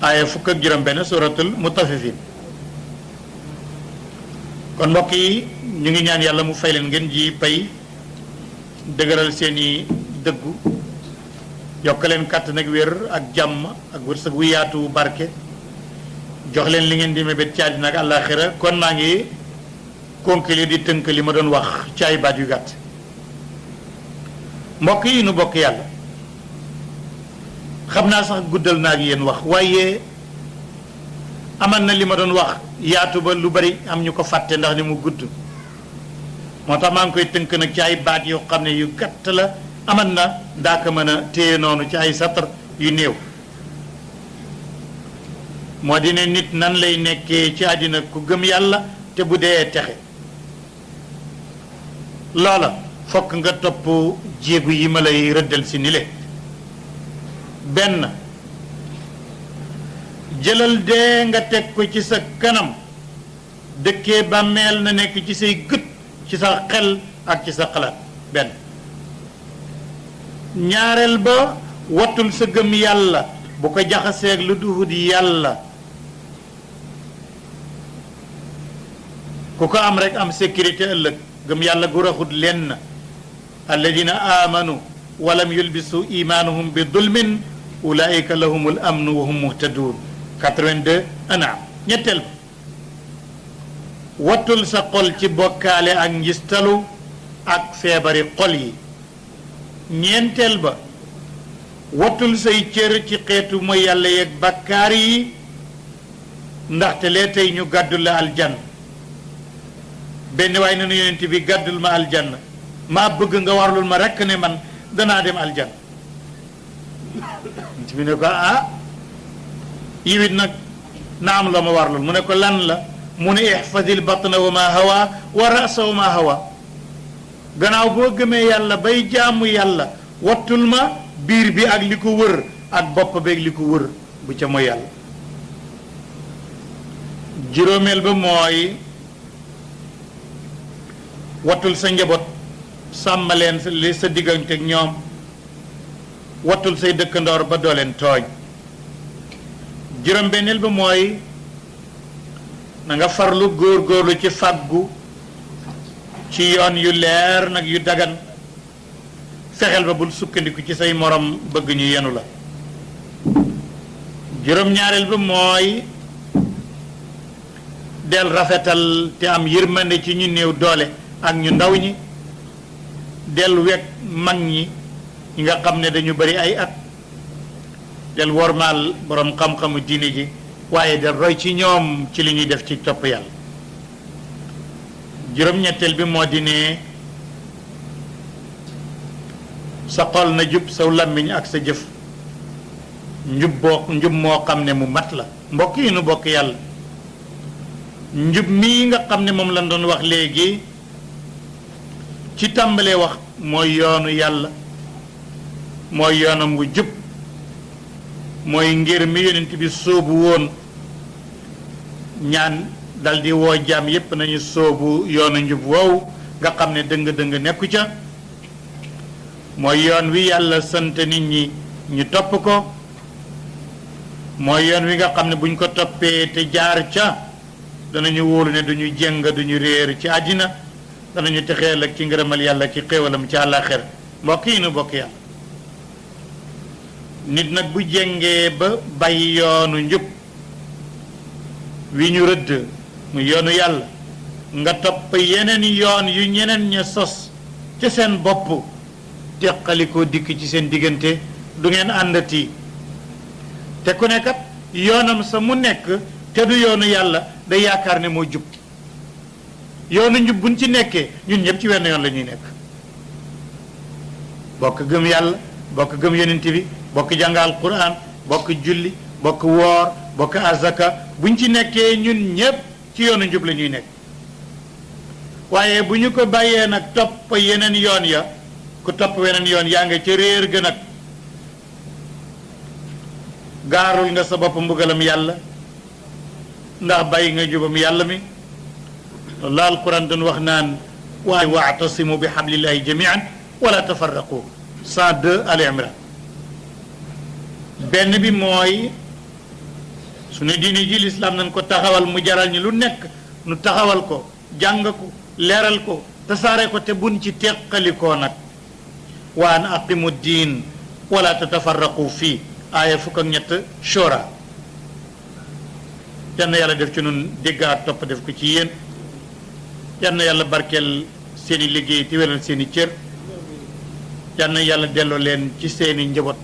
aaya fukk ak juróom benn suratul mutaffifin. kon mbokk yi ñu ngi ñaan yàlla mu fay leen ngeen ji pay dëgëral seeni dëggu yokk leen kàttan ak wér ak jàmm ak wërsëg wu yaatu barke jox leen li ngeen di mébét ci àddina ak àllaaxira. kon maa ngi conclure di tënk li ma doon wax ci ay baat yu gàtt. mbokk yi nu bokk yàlla xam naa sax guddal naa ak yéen wax waaye amal na li ma doon wax yaatu ba lu bari am ñu ko fàtte ndax ni mu gudd moo tax maa ngi koy tënk nag ci ay baat yoo xam ne yu gàtt la amal na daa ko mën a téye noonu ci ay satar yu néew. moo di ne nit nan lay nekkee ci àddina ku gëm yàlla te bu dee texe loola fokk nga topp jéegu yi ma lay rëddal si ni le benn jëlal dee nga teg ko ci sa kanam dëkkee bàmmeel na nekk ci say gët ci sa xel ak ci sa xalaat benn. ñaareel ba wattul sa gëm yàlla bu ko jaxaseeg lu duhut yàlla ku ko am rek am sécurité ëllëg gëm yàlla gu raxut lenn alladina amanu walam yulbisu imanuhum bi dulmin ulaika lahumul amnu wa hum muhtadun 82 An'am. ñetteel ba wattul sa xol ci bokkaale ak njistalu ak feebari xol yi. ñeenteel ba wattul say cër ci xeetu mooy yàlla yeeg bakkaar yi ndaxte lee tey ñu gàddul la aljanna benn waaye nanu yonent bi gàddul ma aljanna maa bëgg nga warlul ma rekk ne man danaa dem aljanna yonent bi ne ko yiwit nag na am la ma warlul mu ne ko lan la mu ne ihfazil batna wa ma hawa wa ra'sa wa ma hawa gannaaw boo gëmee yàlla bay jaamu yàlla wattul ma biir bi ak li ko wër ak bopp beeg li ko wër bu ca mooy yàlla. juróomeel ba mooy wattul sa njaboot sàmmaleen li sa diggante ak ñoom wattul say dëkkandoor ba doo leen tooñ. juróom-benneel ba mooy na nga farlu góor-góorlu ci fàggu ci yoon yu leer nag yu dagan fexeel ba bul sukkandiku ci say morom bëgg ñu yenu la. juróom-ñaareel ba mooy del rafetal te am yërmande ci ñu néew doole ak ñu ndaw ñi del wekk mag ñi ñi nga xam ne dañu bari ay at del wormaal borom xam-xamu diine ji waaye del roy ci ñoom ci li ñuy def ci topp yàlla. juróom-ñetteel bi moo di ne sa xol na jub saw làmmiñ ak sa jëf njub moo xam ne mu mat la. mbokk yi nu bokk yàlla njub mii nga xam ne moom lañ doon wax léegi ci tàmbalee wax mooy yoonu yàlla mooy yoonam wu jub mooy ngir mi yonent bi sóobu woon ñaan daldi woo jaam yépp nañu sóobu yoonu njub woowu nga xam ne dëng-dëng nekku ca mooy yoon wi yàlla sant nit ñi ñu topp ko mooy yoon wi nga xam ne buñ ko toppee te jaar ca danañu wóolu ne duñu jéng duñu réer ci àddina danañu texeel ak ci ngërëmal yàlla ci xéewalam ci àllaaxira. mbokk yi nu bokk yàlla nit nag bu jéngee ba bàyyi yoonu njub wi ñu rëdd mu yoonu yàlla nga topp yeneen yoon yu ñeneen ña sos ci seen bopp teqalikoo dikk ci seen diggante du ngeen àndati te ku nekkat yoonam sa mu nekk te du yoonu yàlla day yaakaar ne moo jub yoonu njub buñ ci nekkee ñun ñëpp ci wenn yoon la ñuy nekk bokk gëm yàlla bokk gëm yonent bi bokk jàngal Qur'an bokk julli bokk woor bokk azaka buñ ci nekkee ñun ñëpp ci yoonu njub la ñuy nekk waaye bu ñu ko bàyyee nag topp yeneen yoon ya ku topp weneen yoon yaa nga ca réer ga nag gaarul nga sa bopp mbugalam yàlla ndax bàyyi nga jubam yàlla mi la alquran doon wax naan wa'tasimu bi hablillahi jami'an wala tafarraqu 102 Ali Imran benn bi mooy suñu diine ji lislaam nañ ko taxawal mu jaral ñi lu nekk nu taxawal ko jàng ko leeral ko tasaare ko te buñ ci teqalikoo nag wa an aqimu diin wala tatafarraqu fii aaya 13 Shura yal na yàlla def ci nun dégg ak topp def ko ci yéen yal na yàlla barkeel seeni liggéey te wéral seeni cër yal na yàlla delloo leen ci seeni njaboot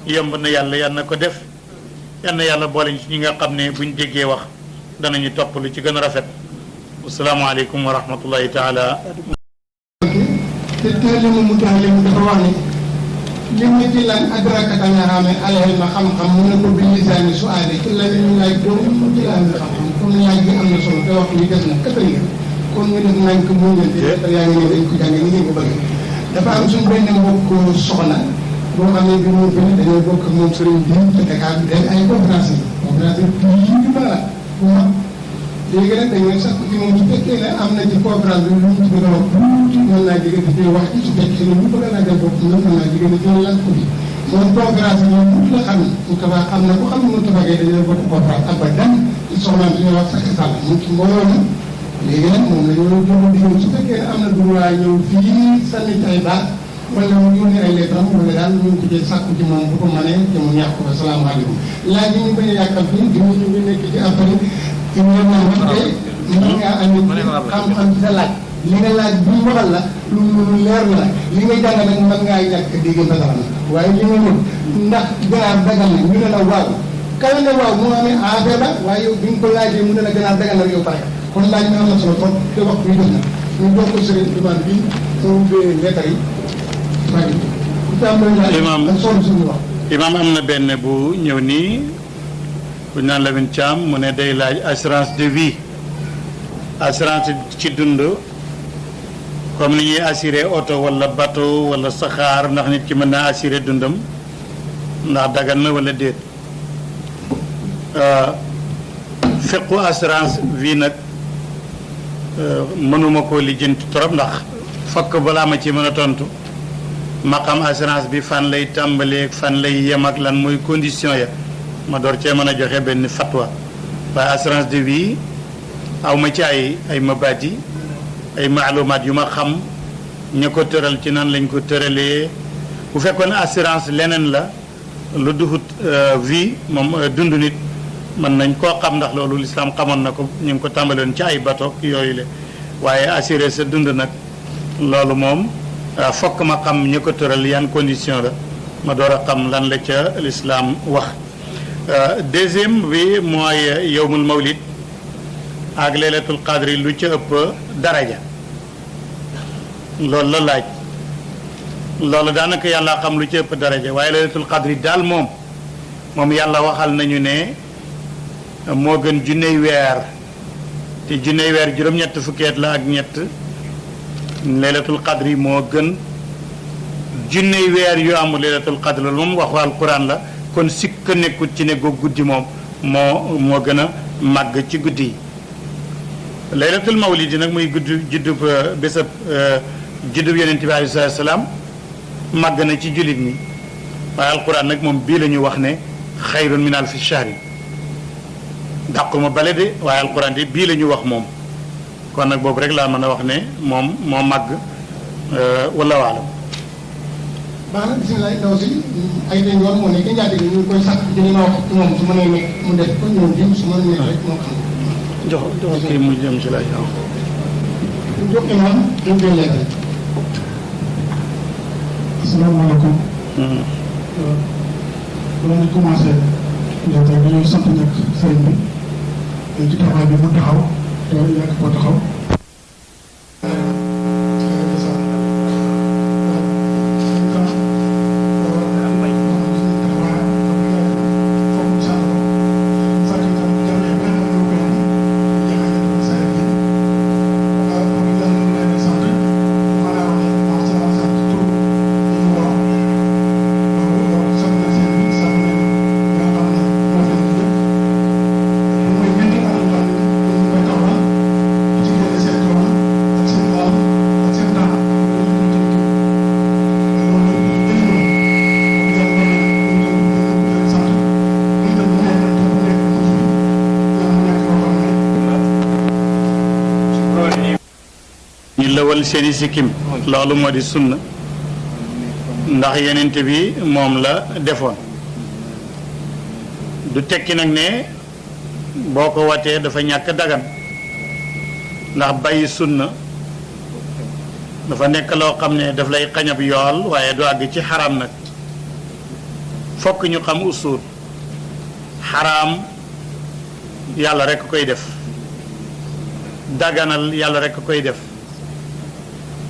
yomb na yàlla yal na ko def yal na yàlla boole ci ñi nga xam ne buñ déggee wax danañu topp lu ci gën a rafet asalaamaaleykum wa rahmatullahi taala te taalimu mu taalimu dafa wax ni li mu ci lan adrakata nga xam ne alal ma xam-xam mu ne ko bi lisaani su aade ci la ñu laaj doon mu ci laaj xam-xam comme laaj bi am na solo te waxtu yi des na këtal nga kon ñu def nañ ko mu ngeen di yaa ngi ne dañ ko jàng ni ngeen ko bëgg dafa am suñu benn mbokk soxna boo xam ne bi mu fi dañoo bokk ak moom sëriñ bi te Dakar bi day ay conférence yi ñu mën a bu mag léegi nag dañoo sax ci moom su fekkee ne am na ci conférence bi lu mu ci gën a wax tuuti mën naa jigéen di wax ci su fekkee ne ñu bëgg naa def bopp mën naa jigéen di lan ko bi moom conférence yi ñoom tuuti la xam mu tabax am na ko xam ne mu tabaxee dañoo bokk conférence ak ba dan ci soxnaam suñuy wax sax sàll mu ci mbooloo na léegi nag moom la ñoo jox digal su fekkee ne am na droit ñëw fii sànni ci ay baat wala mu yónnee ay lettre am wala daal ñu ngi ko jël sàkku ci moom bu ko mënee te mu ñàkk ko asalaamaaleykum laaj yi ñu bañ a yàqal fii di ñu ngi nekk ci affaire ci ñoom ñoo xam tey mën ngaa amee xam-xam ci sa laaj li nga laaj bu ñu waxal la lu leer la li nga jàng nag mën ngaa ñàkk dégg ba dara waaye li nga ñëw ndax ganaar dagal na ñu ne la waaw kala ne waaw moo amee affaire la waaye yow bi nga ko laajee mu ne la ganaar dagal na yow pare kon laaj mi am na solo trop te waxtu bi def na ñu jox ko sëriñ demande bi mu ubbee lettre yi imaam am na benn bu ñëw nii bu ñu naan Lamine Thiam mu ne day laaj assurance de vie assurance ci dund comme ni ñuy assuré oto wala bateau wala saxaar ndax nit ki mën naa assuré dundam ndax dagan na wala déet fiqu assurance vie nag mënuma koo lijjanti trop ndax fokk balaa ma ci mën a tontu ma xam assurance bi fan lay tàmbalee fan lay yem ak lan mooy condition ya ma door cee mën a joxe benn fatwa waaye assurance de vie aw ma ci ay mabaadi ay maalumaat yu ma xam ña ko tëral ci nan lañ ko tëralee bu fekkoon assurance leneen la lu duhut vie moom dund nit mën nañ koo xam ndax loolu lislaam xamoon na ko ñu ngi ko tàmbaloon ci ay bateau yooyu la waaye assuré sa dund nag loolu moom fokk ma xam ñu ko tëral yan condition la ma door a xam lan la ca lislaam wax deuxième bi mooy yowmul mawlid ak laylatul qadri lu ca ëpp daraja loolu la laaj loolu daanaka yàlla xam lu ca ëpp daraja waaye laylatul qadri daal moom yàlla waxal nañu ne moo gën junney weer te junney weer juróom-ñett fukkeet la ak ñett laylatul qadri moo gën junney weer yu amul laylatul qadri loolu moom waxu alquran la kon sikk nekkut ci ne go guddi moom moo gën a màgg ci guddi yi laylatul mawlidi nag muy juddub bésab juddub yonent bi alayhi salaatu salaam màgg na ci jullit ñi waaye alquran nag moom bii la ñu wax ne xayrun min alfi shahri dàquma bale de waaye alquran de bii la ñu wax moom kon nag boobu rek laa mën a wax ne moom moo màgg wallahu alam baax na bisimilah ndaw si ay day yoon moo nekk njaatige ñu ngi koy sàkk ci li ma wax ci moom su mënee nekk mu def ko ñëw jëm su mënee nekk rek moo xam jox kii mu jëm ci laaj ñu jox imam ñu koy leeral asalaamaaleykum bala ñu commencé yow tey dañuy sant nag sëriñ bi ci taxawaay bi mu taxaw te yàgg koo taxaw mooy lëwal seeni sikkim loolu moo di sunna ndax yenent bi moom la defoon du tekki nag ne boo ko watee dafa ñàkk dagan ndax bàyyi sunna dafa nekk loo xam ne daf lay xañab yool waaye du àgg ci xaraam nag fokk ñu xam usul xaraam yàlla rekk koy def daganal yàlla rekk koy def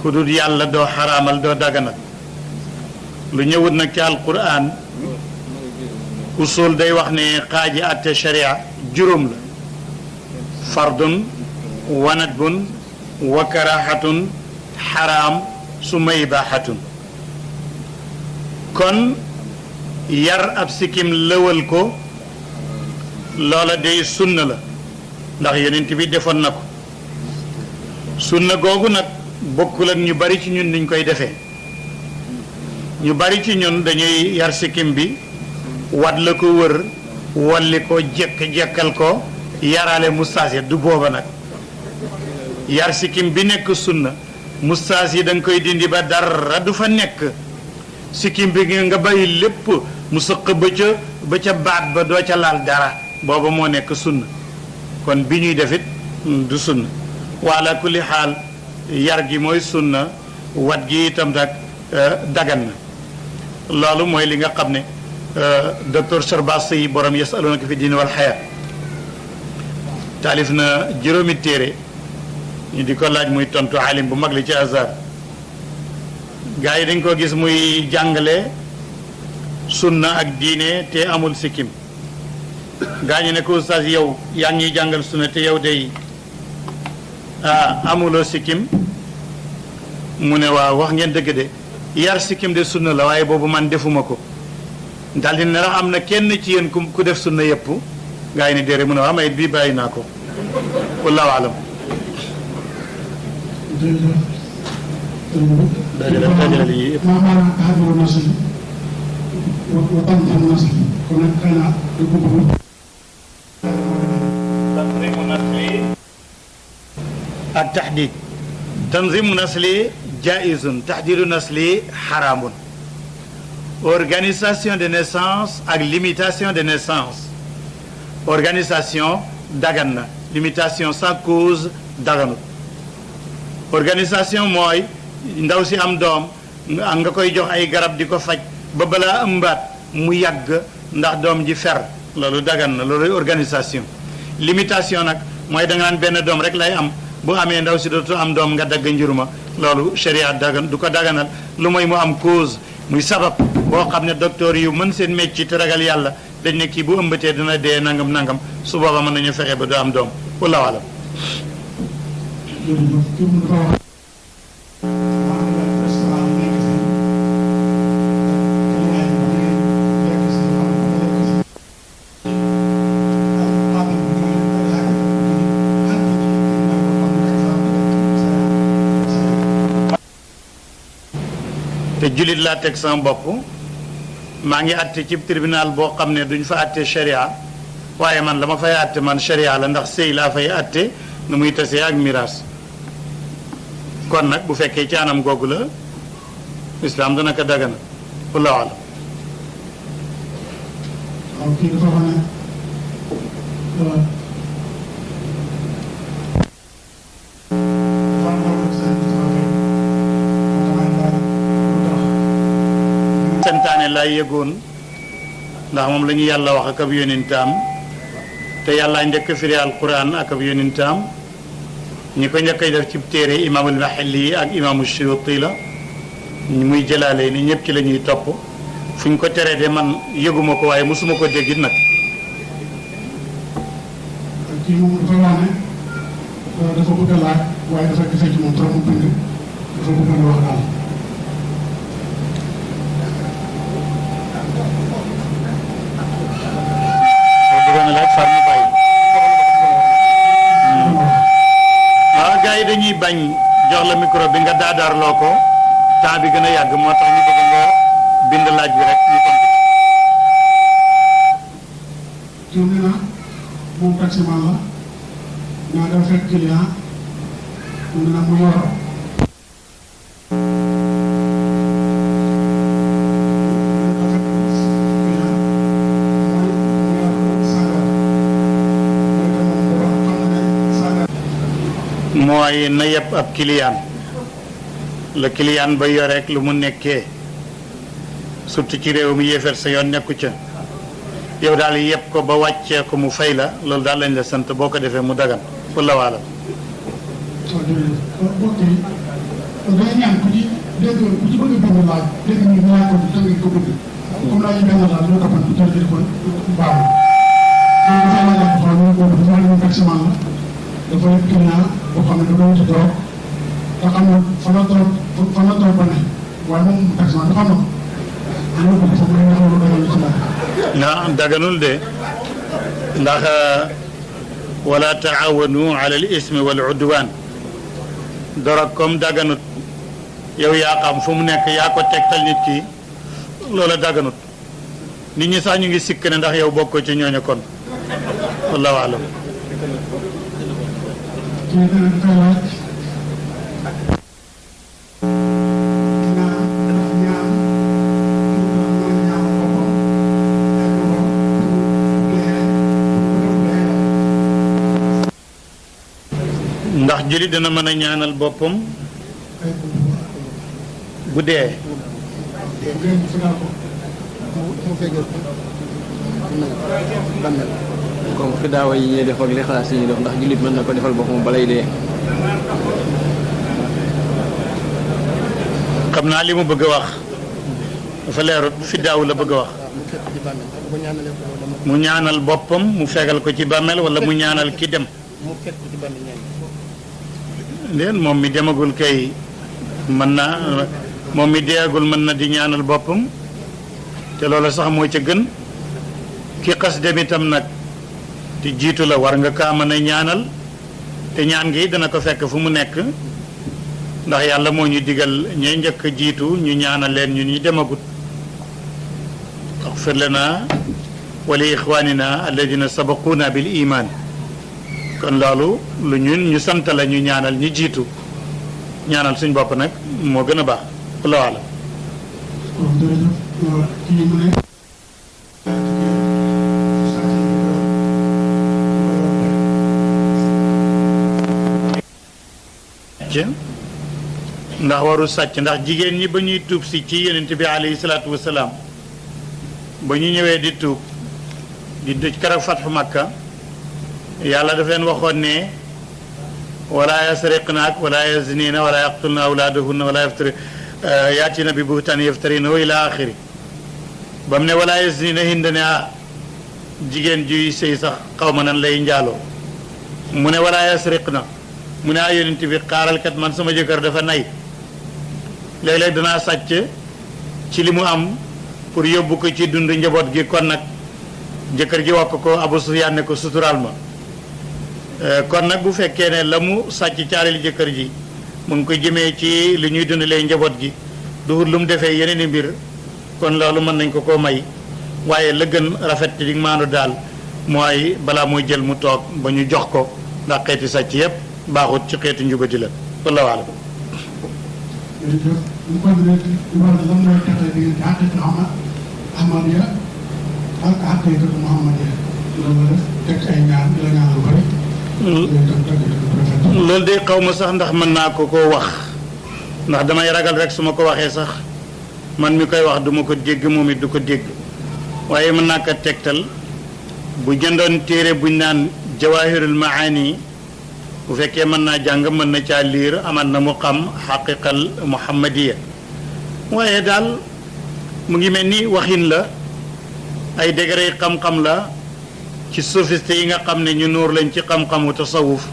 ku dul yàlla doo xaraamal doo daganal lu ñëwut nag ci alquran usul day wax ne xaaji àtte sharia juróom la fardun wa nadbun wa karahatun xaraam summa ibaahatun kon yar ab sikkim lëwal ko loola day sunna la ndax yonent bi defoon na ko sunna googu nag bokkul ak ñu bari ci ñun niñ koy defee ñu bari ci ñun dañuy yar sikkim bi wat la ko wër walli ko jekk-jekkal ko yaraale mustaas yi du booba nag yar sikkim bi nekk sunna mustaas yi da nga koy dindi ba dara du fa nekk sikkim bi nga bàyyi lépp mu sëq ba ca baat ba doo ca laal dara booba moo nekk sunna kon bi ñuy defit du sunna wala kulli xaal yar gi mooy sunna wat gi itam nag dagan na loolu mooy li nga xam ne docteur Sharbas yi borom yasalunaka fi diin wal xayaat taalif na juróomi téere ñu di ko laaj muy tontu alim bu mag li ci Azhar gaa yi dañ ko gis muy jàngale sunna ak diine te amul sikkim gaa ñu ne ko oustaz yow yaa ngi ñuy jàngal sunna te yow day amuloo sikkim mu ne waaw wax ngeen dëgg de yar sikkim de sunna la waaye boobu man defuma ko daldi ne la am na kenn ci yéen ku def sunna yëpp gaa yi ni déere mu ne waaw may bii bàyyi naa ko wallahu alam dajale lii yëpp maanaam taxawalu nas yi wa tanzim nas yi kon nag xëy na du ko bëgg tanzimu nasli ak taxdiid tanzimu nasli jaizun taxdiidu nasli xaraamun organisation de naissance ak limitation de naissance organisation dagan na limitation sans cause daganut organisation mooy ndaw si am doom nga koy jox ay garab di ko faj ba balaa ëmbaat mu yàgg ndax doom ji fer loolu dagan na loolu organisation limitation nag mooy da nga naan benn doom rek lay am bu amee ndaw si dootu am doom nga dagg njuruma loolu sharia dagan du ko daganal lu mooy mu am cause muy sabab boo xam ne docteur yu mën seen métier te ragal yàlla dañ ne kii bu ëmbatee dina dee nangam nangam su booba mën nañu fexe ba du am doom wallahu alam te jullit laa teg sama bopp maa ngi àtte ci tribunal boo xam ne duñ fa àtte sharia waaye man la ma fay àtte man sharia la ndax sëy laa fay àtte nu muy tasee ak miraas kon nag bu fekkee ci anam googu la islaam dana ko dagana wallahu alam waaw kii dafa wax ne santaane laay yëgoon ndax moom la ñu yàlla wax ak ab yónintaam te yàlla njëkk firi alquran ak ab yónintaam ñi ko njëkk a def ci téere imaamul Mahalli yi ak imaamu Suyuti la muy jëlaale ni ñëpp ci la ñuy topp fu ñu ko teree de man yëguma ko waaye mosuma ko déggit nag kii moom dafa wax ne dafa bëgg a laaj waaye dafa gisee ci moom trop mu bind dafa bëgg a wax daal bëggoon a laaj far mu bàyyi waaw gars yi dañuy bañ jox la micro bi nga daadaarloo ko temps bi gën a yàgg moo tax ñu bëgg nga bind laaj bi rek ñu tontu kii nee na moom taximan la naa dafa fekk client mu ne nag mu yor mooy na yëpp ab client la client ba yoreek lu mu nekkee surtout ci réew mi yéefar sa yoon nekku ca yow daal yëpp ko ba wàccee ko mu fay la loolu daal lañ la sant boo ko defee mu dagan walla waala waaw jërëjëf mbokk yi day ñaan ku ci dégg ku ci bëgg a bind laaj dégg ñu laaj ko ci tënk ko bëgg comme laaj yi benn laaj doo ko fan ci jël téléphone baaxul dafay laaj ko xam ne boobu dafa ne taximan la dafa nekk client boo xam ne dafa wuti drogue te xam ne fa la drogue ba ne waaye moom taximan dafa am na loolu ko foofu nga xam ne dagal ci laaj na daganul de ndax wala taawanu ala al ismi wal udwan dorog comme daganut yow yaa xam fu mu nekk yaa ko tegtal nit ki loola daganut nit ñi sax ñu ngi sikk ne ndax yow bokkoo ci ñooñu kon wallahu alam kii dana dafay laaj ndax jullit dana mën a ñaanal boppam bu dee comme fi daawa yi ñuy def ak li xalaas yi ñuy def ndax jullit mën na ko defal boppam balay dee. xam naa li mu bëgg a wax dafa leerut fi daaw la bëgg a wax mu ñaanal boppam mu fegal ko ci bàmmeel wala mu ñaanal ki dem leen moom mi demagul kay mën na moom mi deegul mën na di ñaanal boppam te loolu sax moo ca gën ki xas dem itam nag te jiitu la war nga kaa mën a ñaanal te ñaan gi dana ko fekk fu mu nekk ndax yàlla moo ñu digal ñay njëkk jiitu ñu ñaanal leen ñu ñuy demagut axfir lana wa li ixwanina alladina sabaquuna bil iman kon loolu lu ñun ñu sant la ñu ñaanal ñu jiitu ñaanal suñ bopp nag moo gën a baax wallahu alam waaw jërëjëf kii mu ne ndax waru sàcc ndax jigéen ñi ba ñuy tuub si ci yonent bi alayhi salaatu wasalaam ba ñu ñëwee di tuub di dëj keroog fatxu makka yàlla daf leen waxoon ne wala yasriqna ak wala yaznina wala yaqtulna awlaadahunna wala yaftari yaatina bi buhtaan yaftarinahu ila axiri ba mu ne wala yaznina hind ne jigéen juy sëy sax xaw ma nan lay njaaloo mu ne wala yasriqna mu ne yonent bi xaaral kat man sama jëkkër dafa nay léeg-léeg danaa sàcc ci li mu am pour yóbbu ko ci dund njaboot gi kon nag jëkkër ji wax ko Abu Sufyaan ne ko suturaal ma kon nag bu fekkee ne la mu sàcc caarali jëkkër ji mu ngi ko jëmee ci li ñuy dundalee njaboot gi duhut lu mu defee yeneen i mbir kon loolu mën nañ ko koo may waaye la gën rafet ci maanu daal mooy balaa muy jël mu toog ba ñu jox ko ndax xeeti sàcc yépp baaxut ci xeetu njubadi la wallahu alam jërëjëf ñu ko di wax lan mooy teqale diggante xaqiiqatu Ahmadiyya ak xaqiiqatu Muhammadiyya loolu la teg ay ñaan di la ñaan lu bari loolu de xaw ma sax ndax mën naa ko koo wax ndax damay ragal rek su ma ko waxee sax man mi koy wax duma ko dégg moom it du ko dégg waaye mën naa ko tegtal bu jëndoon téere buñ naan Jawahirul Maani bu fekkee mën naa jàng mën na caa liir amal na mu xam xaqiqal muhammadiya waaye daal mu ngi mel ni waxin la ay degré xam-xam la ci sophiste yi nga xam ne ñu nuur lañ ci xam-xamu tasawuf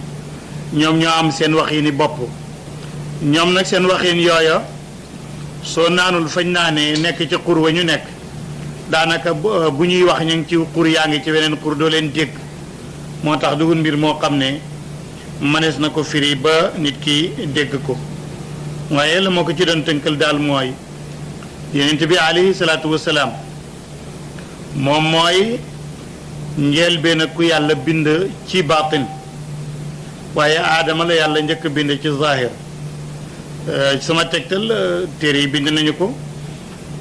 ñoom ñoo am seen waxini bopp ñoom nag seen waxin yooya soo naanul fañ naanee nekk ci xur wa ñu nekk daanaka bu ñuy wax ñu ngi ci xur yaa ngi ci weneen xur doo leen dégg moo tax dugul mbir moo xam ne mënees na ko firi ba nit ki dégg ko waaye la moo ko ci doon tënkal daal mooy yonent bi alayhi salaatu wasalaam moom mooy njëlbéen ku yàlla bind ci baatin waaye aadama la yàlla njëkk bind ci zahir sama tegtal téere yi bind nañu ko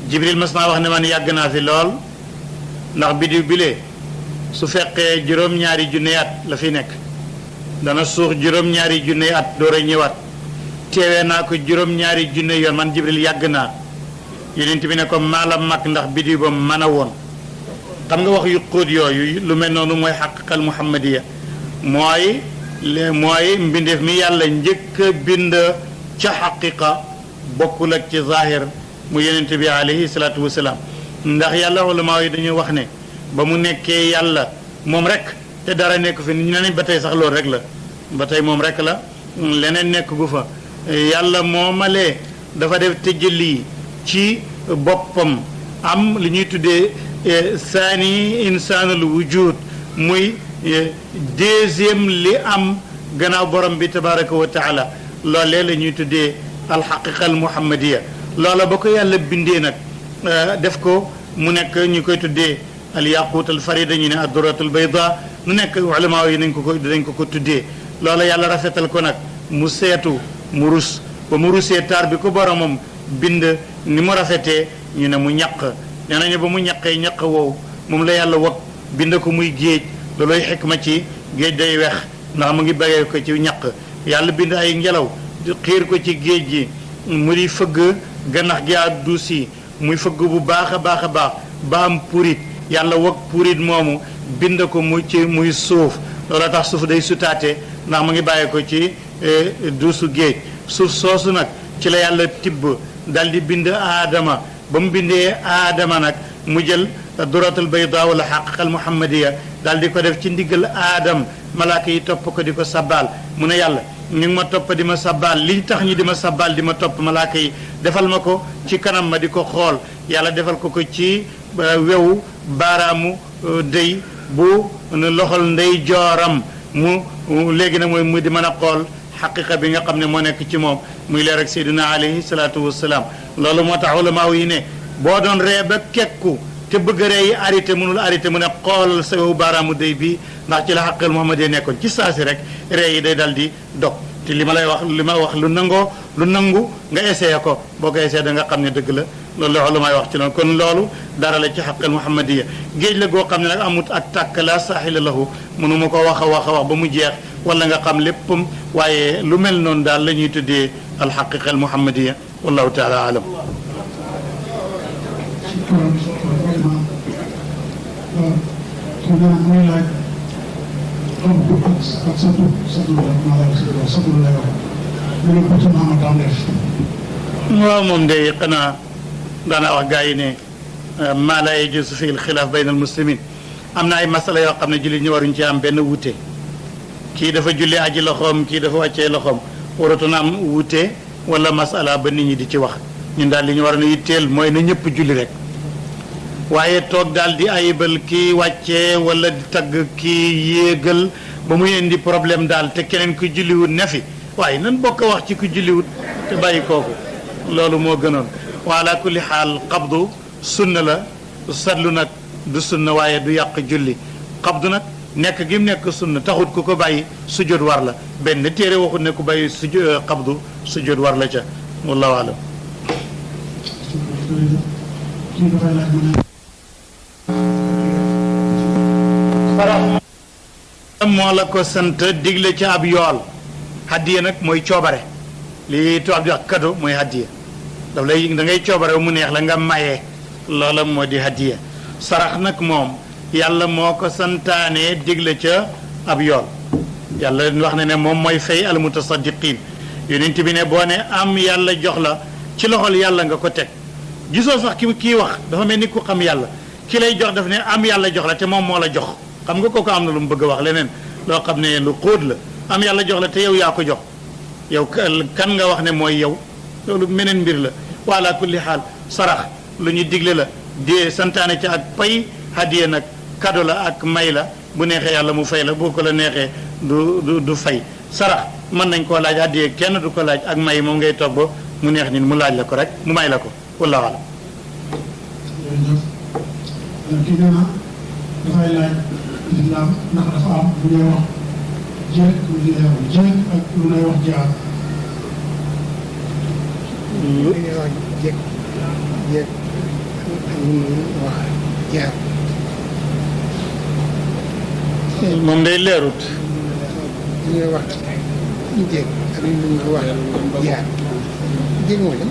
jibril mas naa wax ne man yàgg naa fi lool ndax biddiw bile su fekkee juróom-ñaari junne at la fi nekk dana suux juróom-ñaari junne at door a ñëwaat teewee naa ko juróom-ñaari junne yoon man Jibril yàgg naa yonent bi ne ko maala mag ndax biddiw ba mën a woon xam nga wax yu xóot yooyu lu mel noonu mooy xaqiqal muhammadiya mooy mbindeef mi yàlla njëkk a bind ca xaqiqa bokkul ak ci zahir mu yonent bi alayhi salaatu wasalaam ndax yàlla ulamaa yi dañuy wax ne ba mu nekkee yàlla moom rek te dara nekk fi ñu ne ba tey sax loolu rek la ba tey moom rek la leneen nekk gu fa yàlla moomalee dafa def tëjëli ci boppam am li ñuy tuddee saani insaanul wujud muy deuxième li am gannaaw borom bi tabaraka wa taala loolee la ñuy tuddee alxaqiqa al muhammadiya loola ba ko yàlla bindee nag def ko mu nekk ñu koy tuddee al yaqut al farida ñu ne ad-durat al bayda nu nekk ulama yi dañ ko tuddee loola yàlla rafetal ko nag mu seetu mu rus ba mu rusee taar bi ko boromam bind ni mu rafetee ñu ne mu ñaq nee nañu ba mu ñaqee ñaq woowu moom la yàlla wag bind ko muy géej looloy xikma ci géej day wex ndax mu ngi bëggee ko ci ñaq yàlla bind ay ngelaw xiir ko ci géej gi mu di fëgg ganax gi ak duus yi muy fëgg bu baax a baax a baax ba am purit yàlla wag purit moomu bind ko muy suuf loolu tax suuf day sutaate ndax mu ngi bàyyee ko ci duusu géej suuf soosu nag ci la yàlla tibb dal di bind aadama ba mu bindee aadama nag mu jël duratul bayda wala xaqiqal muhammadiya daal di ko def ci ndiggal aadam malaaka yi topp ko di ko sabbaal mu ne yàlla ñu ngi ma topp di ma sabbaal liñ tax ñi di ma sabbaal di ma topp malaaka yi defal ma ko ci kanam ma di ko xool yàlla defal ko ci wewu baaraamu dëy bu loxol ndey jooram mu léegi nag mooy mu di mën a xool xaqiqa bi nga xam ne moo nekk ci moom muy leer ak seydina alayhi salaatu wassalaam loolu moo tax ulamaa yi ne boo doon ree ba kekku te bëgg ree yi arrêté mënul arrêté mu ne xoolal sa wewu baaraamu dëy bi ndax ci la xaqal Muhammad yi nekkoon ci saasi rek ree yi day dal di dog te li ma wax lu nangu nga essayé ko boo ko essayé da nga xam ne dëgg la loolu la ulamaa yi wax ci noonu kon loolu dara la ci xaqal muhammadiya géej la goo xam ne nag amut ak tàkk la saaxila lahu mënuma ko wax a wax ba mu jeex wala nga xam léppam waaye lu mel noonu daal la ñuy tuddee alxaqiqa al muhammadiya wallahu taala alam waaw moom day xanaa daana wax gaa yi ne maa laa yajuuzu fi alxilaaf bayna almuslimin am na ay masala yoo xam ne jullit ñi waruñ ci am benn wuute kii dafa julli aji loxoom kii dafa wàccee loxoom waratu na am wuute wala masala ba nit ñi di ci wax ñun daal li ñu war a yitteel mooy na ñëpp julli rek waaye toog daal di ayibal kii wàccee wala di tagg kii yéegal ba muy indi problème daal te keneen ku julliwut ne fi waaye nan bokk a wax ci ku julliwut te bàyyi kooku loolu moo gënoon wa ala kulli xaal qabdu sunna la sadlu nag du sunna waaye du yàq julli qabdu nag nekk gi mu nekk sunna taxut ku ko bàyyi sujjóot war la benn téere waxut ne ku bàyyi qabdu sujjóot war la ca wallahu alam moo la ko sant digle ca ab yool hadiya nag mooy coobare li tubaab di wax cadeau mooy hadiya daf lay da ngay coobare mu neex la nga mayee loola moo di hadiya sarax nag moom yàlla moo ko santaane digle ca ab yool yàlla wax na ne moom mooy fay al mutasaddiqin yonent bi ne boo ne am yàlla jox la ci loxol yàlla nga ko teg gisoo sax kii wax dafa mel ni ku xam yàlla ki lay jox daf ne am yàlla jox la te moom moo la jox xam nga kooku am na lu mu bëgg a wax leneen loo xam ne lu xóot la am yàlla jox la te yow yaa ko jox yow kan nga wax ne mooy yow loolu meneen mbir la wala kulli xaal sarax lu ñu digle la di santaane ca ak pay hadiya nag kado la ak may la bu neexee yàlla mu fay la boo ko la neexee du fay sarax mën nañ koo laaj hadiya kenn du ko laaj ak may moom ngay toog ba mu neex nit mu laaj la ko rek mu may la ko wallahu alam kii nee na dafay laaj lislaam ndax dafa am bu ñuy wax jéeg ak lu ñuy wax jaar. lu ñuy wax jéeg ak lu ñuy wax jaar. moom day leerut li ñuy wax jéeg ak li ñu wax jihaad jéeg mooy lan.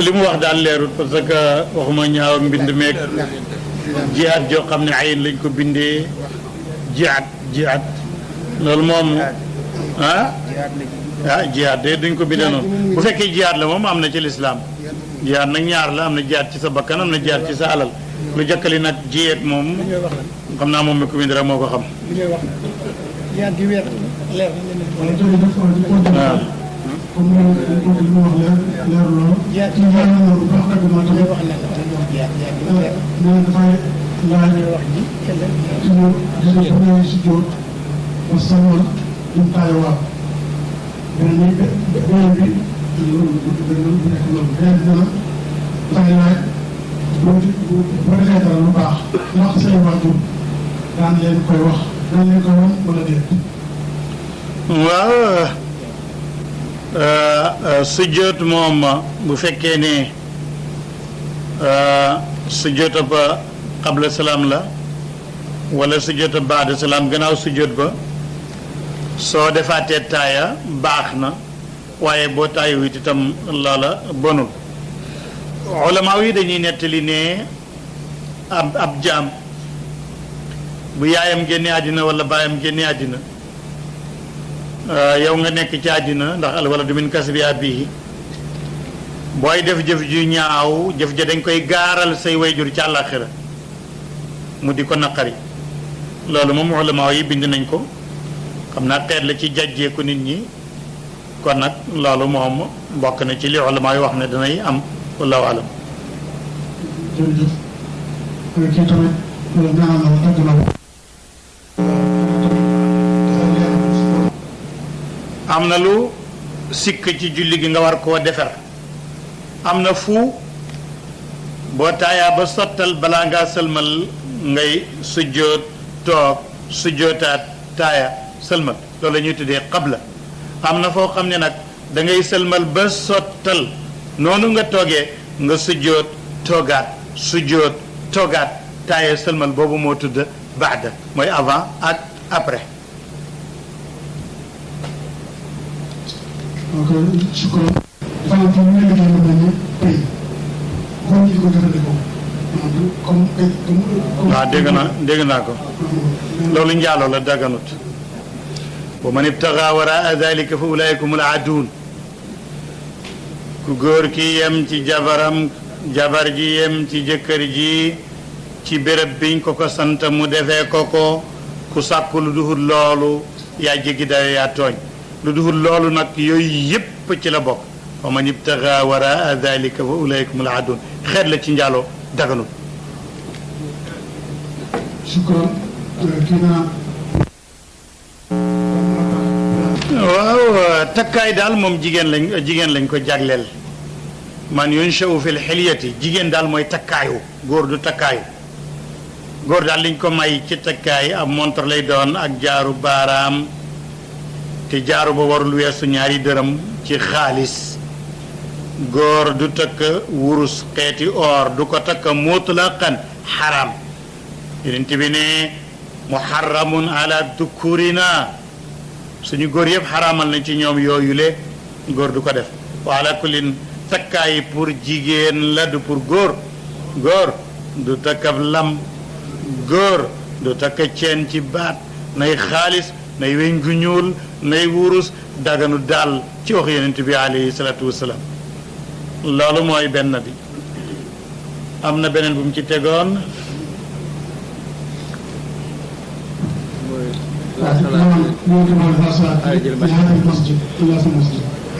li mu wax daal leerut parce que waxuma ñaaw ak mbind meeg jihaad joo xam ne ayin lañ ko bindee jihaad loolu moom jihaad de duñ ko bindee noonu bu fekkee jihaad la moom am na ci lislaam jihaad nag ñaar la am na jihaad ci sa bakkan am na jihaad ci sa alal lu jëkkali nag jiyeet moom xam naa moom mi ko bind rek moo ko xam. li ngay wax jihaad gi weer leer wala jërëjëf waaw. comme li mu wax leer lool. jihaad ci ñaar la bu baax dëgg maa li ngay tamit. wax ne la dañuy wax jihaad gi leer nee na dafay laaj li ngay wax ji kenn suñu gis nga bu ñëwee si jóot ba sañoon duñ taayawaat beneen bi loolu bu nekk loolu beneen bi nag dafay laaj boo defee dara lu baax ndax say waajur daan leen koy wax daan leen koy wan wala déet. waaw sujjóot moom bu fekkee ne sujjóot ba qabla salaam la wala sujjóot baada salaam gannaaw sujjóot ba soo defaatee taaya baax na waaye boo taayu it itam loola bonul ulamaa yi dañuy nettali ne ab jaam bu yaayam génne àddina wala baayam génne àddina yow nga nekk ci àddina ndax alwaladu min kasbi abihi booy def jëf ju ñaaw jëf ja dañ koy gaaral say wayjur ci àllaaxira mu di ko naqari loolu moom ulamaa yi bind nañ ko xam naa xeet la ci jàjjeeku nit ñi kon nag loolu moom bokk na ci li ulamaa yi wax ne danay am wallahu alam. jërëjëf kii tamit ñaanal na tàgg na ko. am na lu sikk ci julli gi nga war koo defar am na fu boo taayaa ba sottal balaa ngaa sëlmal ngay sujjóot toog sujjóotaat taaya sëlmal loolu la ñuy tuddee qabla am na foo xam ne nag da ngay sëlmal ba sottal noonu nga toogee nga sujjóot toogaat taaya sëlmal boobu moo tudd baada mooy avant ak après. ok shukran. maanaam fi mu ne liggéey lu mel ni tey góor ñi di ko jëfandikoo comme waaw dégg naa ko loolu njaaloo la daganut wa man ibtaga waraa dalika fa ulaika humul aadun ku góor ki yem ci jabar ji yem ci jëkkër ji ci béréb biñ ko sant mu defee ko ku sàkku lu duhul loolu yaa jéggi dayo yaa tooñ lu duhul loolu nag yooyu yépp ci la bokk wa man ibtaga waraa dalika fa ulaika humul aadun xeet la ci njaaloo daganut shukran kii naa. waaw takkaay daal moom jigéen lañ ko jagleel man yunshau fil xilyati jigéen daal mooy takkaayu góor du takkaayu góor daal liñ ko may ci takkaay ab montre lay doon ak jaaru baaraam te jaaru ba warul weesu ñaari dërëm ci xaalis góor du takk wurus xeeti or du ko takk mutlaqan xaram yonent bi ne muharramun ala dukurina suñu góor yëpp xaraamal nañ ci ñoom yooyule góor du ko def wa ala kullin takkaay pour jigéen la du pour góor góor du takkab lam góor du takk ceen ci baat nay xaalis nay weñ gu ñuul nay wurus daganu daal ci wax yonent bi alayhi salaatu wasalaam loolu mooy benn bi am na beneen bu mu ci tegoon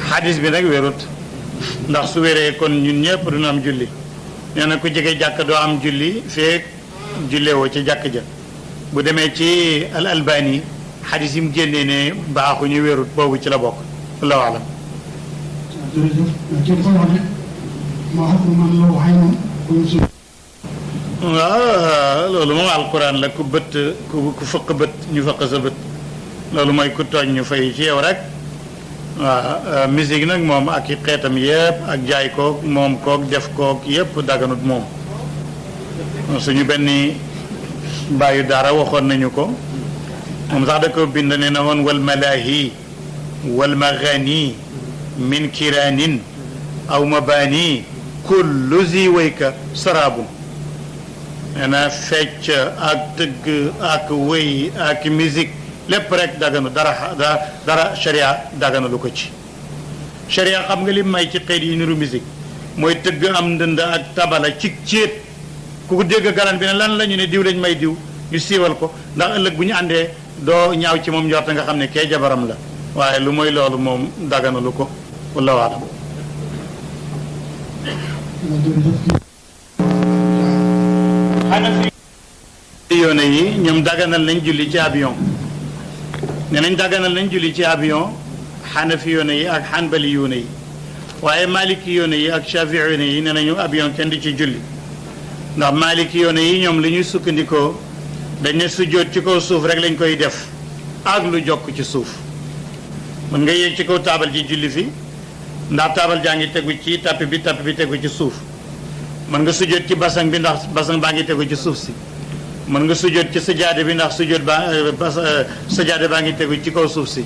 xadis bi nag wérut ndax su wéree kon ñun ñëpp duñu am julli nee na ku jege jàkk doo am julli feek jullewoo ci jàkk ja bu demee ci al albani xadis yi mu génnee ne baaxuñu wérut boobu ci la bokk allahu alam. waaw loolu moom alquran la ku bët ku fëq bët ñu fëq sa bët loolu mooy ku tooñ ñu fay ci yow rek waaw musique nag moom ak i xeetam yëpp ak jaay kook moom kook def kook yëpp daganut moom suñu benn bàyyu daara waxoon nañu ko moom sax da ko bind ne na woon wal malaahi wal maghani min kiraanin aw mabaani kullu zi wayka sarabun nee na fecc ak tëgg ak wëy ak musique lépp rek daganu dara sharia daganu lu ko ci sharia xam nga li may ci xeet yi niru musique mooy tëgg am ndënd ak tabala ci céet ku ko dégg garan bi ne lan la ñu ne diw lañ may diw ñu siiwal ko ndax ëllëg bu ñu àndee doo ñaaw ci moom njorte nga xam ne kee jabaram la waaye lu mooy loolu moom daganu lu ko wallahu aalam xanafi yoone yi ñoom daganal nañ julli ci avion ne nañ daganal nañ julli ci avion xanafi yoone yi ak xanbali yoone yi waaye maliki yoone yi ak shafi yoone yi ne nañu avion kenn di ci julli ndax maliki yoone yi ñoom li ñuy sukkandikoo dañ ne sujjóot ci kaw suuf rek lañ koy def ak lu jokk ci suuf mën nga yéeg ci kaw taabal ji julli fi ndax taabal jaa ngi tegu ci tappi bi tegu ci suuf mën nga sujjóot ci basang bi ndax basang baa ngi tegu ci suuf si mën nga sujjóot ci sajaade bi ndax sujjóot sajaade baa ngi tegu ci kaw suuf si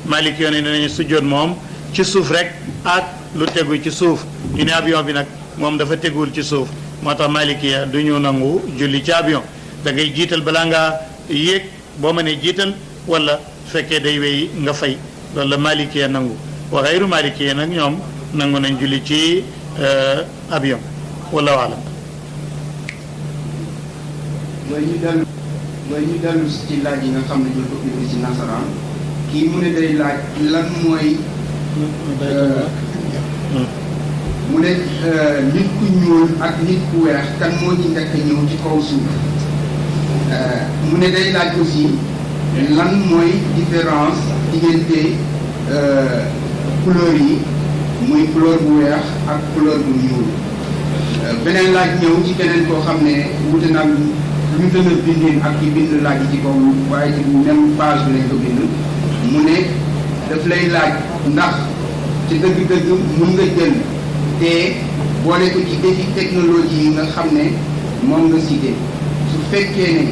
malik yoon yi ne nañu sujjóot moom ci suuf rek ak lu tegu ci suuf ñu ne avion bi nag moom dafa teguwul ci suuf moo tax maliki ya du ñu nangu julli ci avion da ngay jiital balaa ngaa yéeg boo mënee jiital wala fekkee day wéy nga fay loolu la maliki ya nangu wa xayru maliki ya nag ñoom nangu nañ julli ci avion wallahu alam mooy ñu dellu ci laaj yi nga xam ne ñu ko bind ci nasaraan kii mu ne day laaj lan mooy mu ne nit ku ñuul ak nit ku weex kan moo ci njëkk a ñëw ci kaw suuf mu ne day laaj aussi lan mooy différence diggante couleur yi muy couleur bu weex ak couleur bu ñuul beneen laaj ñëw ci keneen koo xam ne wute nag lu gën a bindin ak ci bind laaj yi ci kaw waaye ci même page bi lañ ko bind mu ne daf lay laaj ndax ci dëgg-dëgg mun nga jël te boole ko ci défi technologie yi nga xam ne moom nga cité su fekkee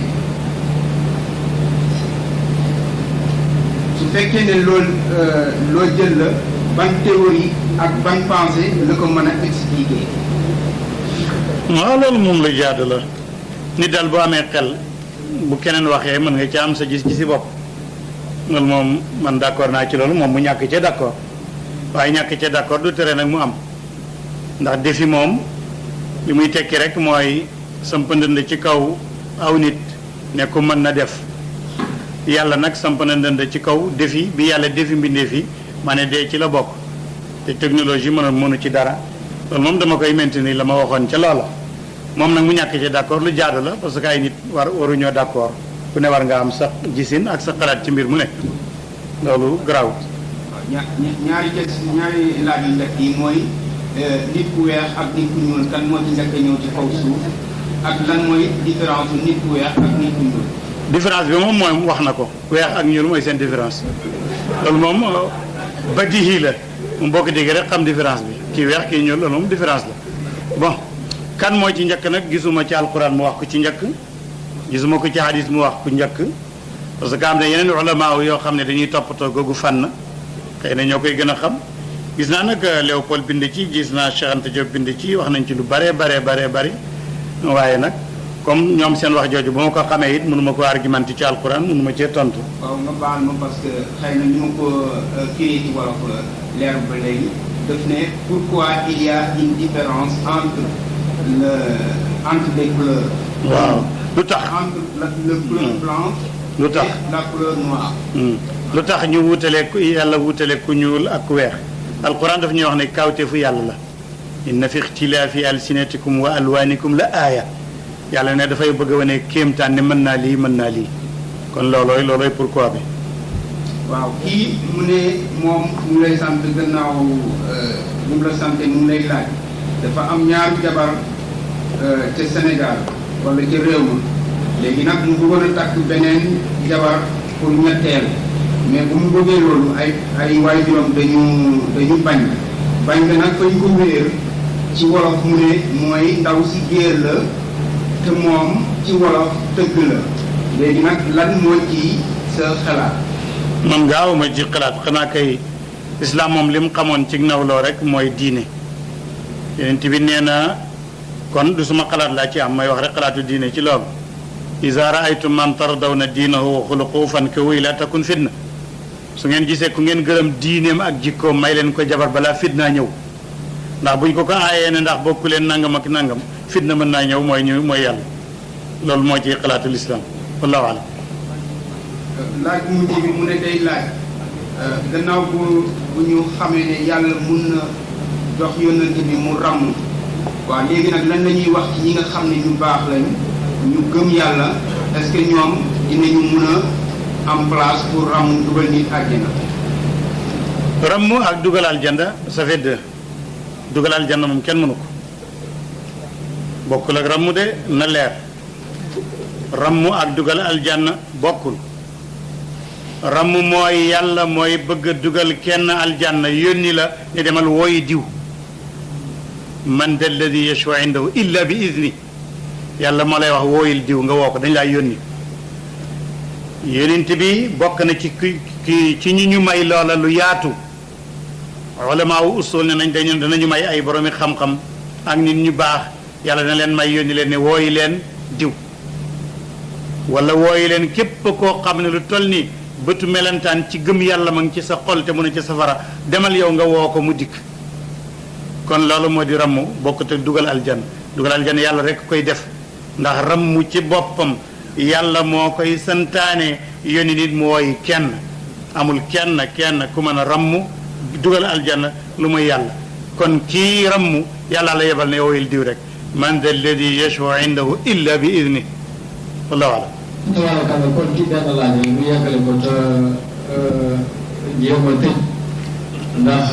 ne loo jël la ban théorie ak ban pensée la ko mën a expliquer. waaw loolu moom la jaadu la nit daal boo amee xel bu keneen waxee mën nga ci am sa gis-gisi bopp loolu moom man d'accord naa ci loolu moom mu ñàkk cee d'accord waaye ñàkk cee d'accord du tere nag mu am ndax défi moom li muy tekki rek mooy samp ndënd ci kaw aw nit ne ko mën na def yàlla nag samp na ndënd ci kaw défi bi yàlla défi mbindeef yi ma ne dee ci la bokk te technologie mënu ci dara loolu moom dama koy maintenir la ma waxoon ca loola moom nag mu ñàkk ci d'accord lu jaadu la parce que ay nit waruñoo d'accord ku ne war nga am sa gisin ak sa xalaat ci mbir mu nekk loolu garaawut. ñaari laaj yu njëkk yi mooy nit ku weex ak nit ku ñuul kan moo ci njëkk a ñëw ci kaw suuf ak lan mooy différence nit ku weex ak nit ku ñuul. différence bi moom mooy wax na ko weex ak ñuul mooy seen différence loolu moom badihi la moom boo ko déggee rek xam différence bi kii weex kii ñuul loolu moom différence la bon kan moo ci njëkk nag gisuma ci alquran mu wax ko ci njëkk gisuma ko ci hadis mu wax ku njëkk parce que am na yeneen ulama yoo xam ne dañuy toppatoo googu fànn xëy na ñoo koy gën a xam gis naa nag Léopold bind ci gis naa Cheikh Anta Diop bind ci wax nañ ci lu bare bari waaye nag comme ñoom seen wax jooju ba ma ko xamee it mënu ma ko argumenté ci alquran mënu ma cee tontu. waaw nga baal ma parce que xëy na ñu ma ko firi ci wolof leer ba léegi daf ne pourquoi il y a une différence entre les couleurs. waaw lu tax entre le couleur blanche. lu tax et la couleur noire. lu tax ñu wutale yàlla wutale ku ñuul ak ku weex alquran daf ñuy wax ne kawteefu yàlla la inna fi ixtilaafi alsinatikum wa alwanikum la aaya yàlla ne dafay bëgg a wane kéemtaan ne mën naa lii kon loolooy pourquoi bi. waaw kii mu ne moom mu lay sant gannaaw mu la sant mu lay laaj dafa am ñaari jabar ca Sénégal wala ca réew ma léegi nag mu bëggoon a takk beneen jabar pour ñetteel mais bu mu bëggee loolu ay waajuram dañu bañ nga nag fañ ko wéer ci wolof mu ne mooy ndaw si géer la te moom ci wolof tëgg la léegi nag lan moo ci sa sa xalaat. man gaawuma ci xalaat xanaa kay islam moom li mu xamoon ci nawloo rek mooy diine yeneen bi nee na kon du suma xalaat laa ci am may wax rek xalaatu diine ci loolu iza raaytum man tardawna diinahu wa xuluqahu fankihuhu la takun fitna su ngeen gisee ku ngeen gërëm diineem ak jikkoom may leen ko jabar balaa fitna ñëw ndax buñ ko aayee ne ndax bokku leen nangam ak nangam fitna mën naa ñëw mooy yàlla loolu moo ci xalaatul islam wallahu alam laaj bu mujj bi mu ne day laaj gannaaw bu ñu xamee ne yàlla mun na jox yónnent bi mu ràmm waaw léegi nag lan la ñuy wax ci ñi nga xam ne ñu baax lañ ñu gëm yàlla est-ce que ñoom dinañu mun a am place pour ràmm dugal nit àjjana. ràmm ak dugal aljanna ça fait deux dugal aljanna moom kenn mënu ko bokkul ak ràmm de na leer ràmm ak dugal aljanna bokkul ràmm mooy yàlla mooy bëgg a dugal kenn aljanna yónni la ne demal wooyi diw man da alladi yashfau indahu illa bi idni yàlla moo lay wax wooyil diw nga woo ko dañ laa yónni yónent bi bokk na ci ñi ñu may loola lu yaatu ulama wu usul ne nañ danañu may ay boroomi xam-xam ak nit ñu baax yàlla dana leen may yónni leen ne wooyi leen diw wala wooyi leen képp koo xam ne lu toll ni bëtu melentaan ci gëm yàlla ma ngi ci sa xol te mu ne ci safara demal yow nga woo ko mu dikk kon loolu moo di ramm bokkut ak dugal aljanna yàlla rek koy def ndax ramm ci boppam yàlla moo koy santaane yónni nit mu wooyi kenn amul kenn ku mën a ramm dugal aljanna lu muy yàlla kon kii ramm yàlla la yebal ne wooyil diw rek man da alladi yashfau indahu illa bi idni wallahu alam tabaarkalla kon ci benn laaj rek ñu yàggale ko te jéem a tëj ndax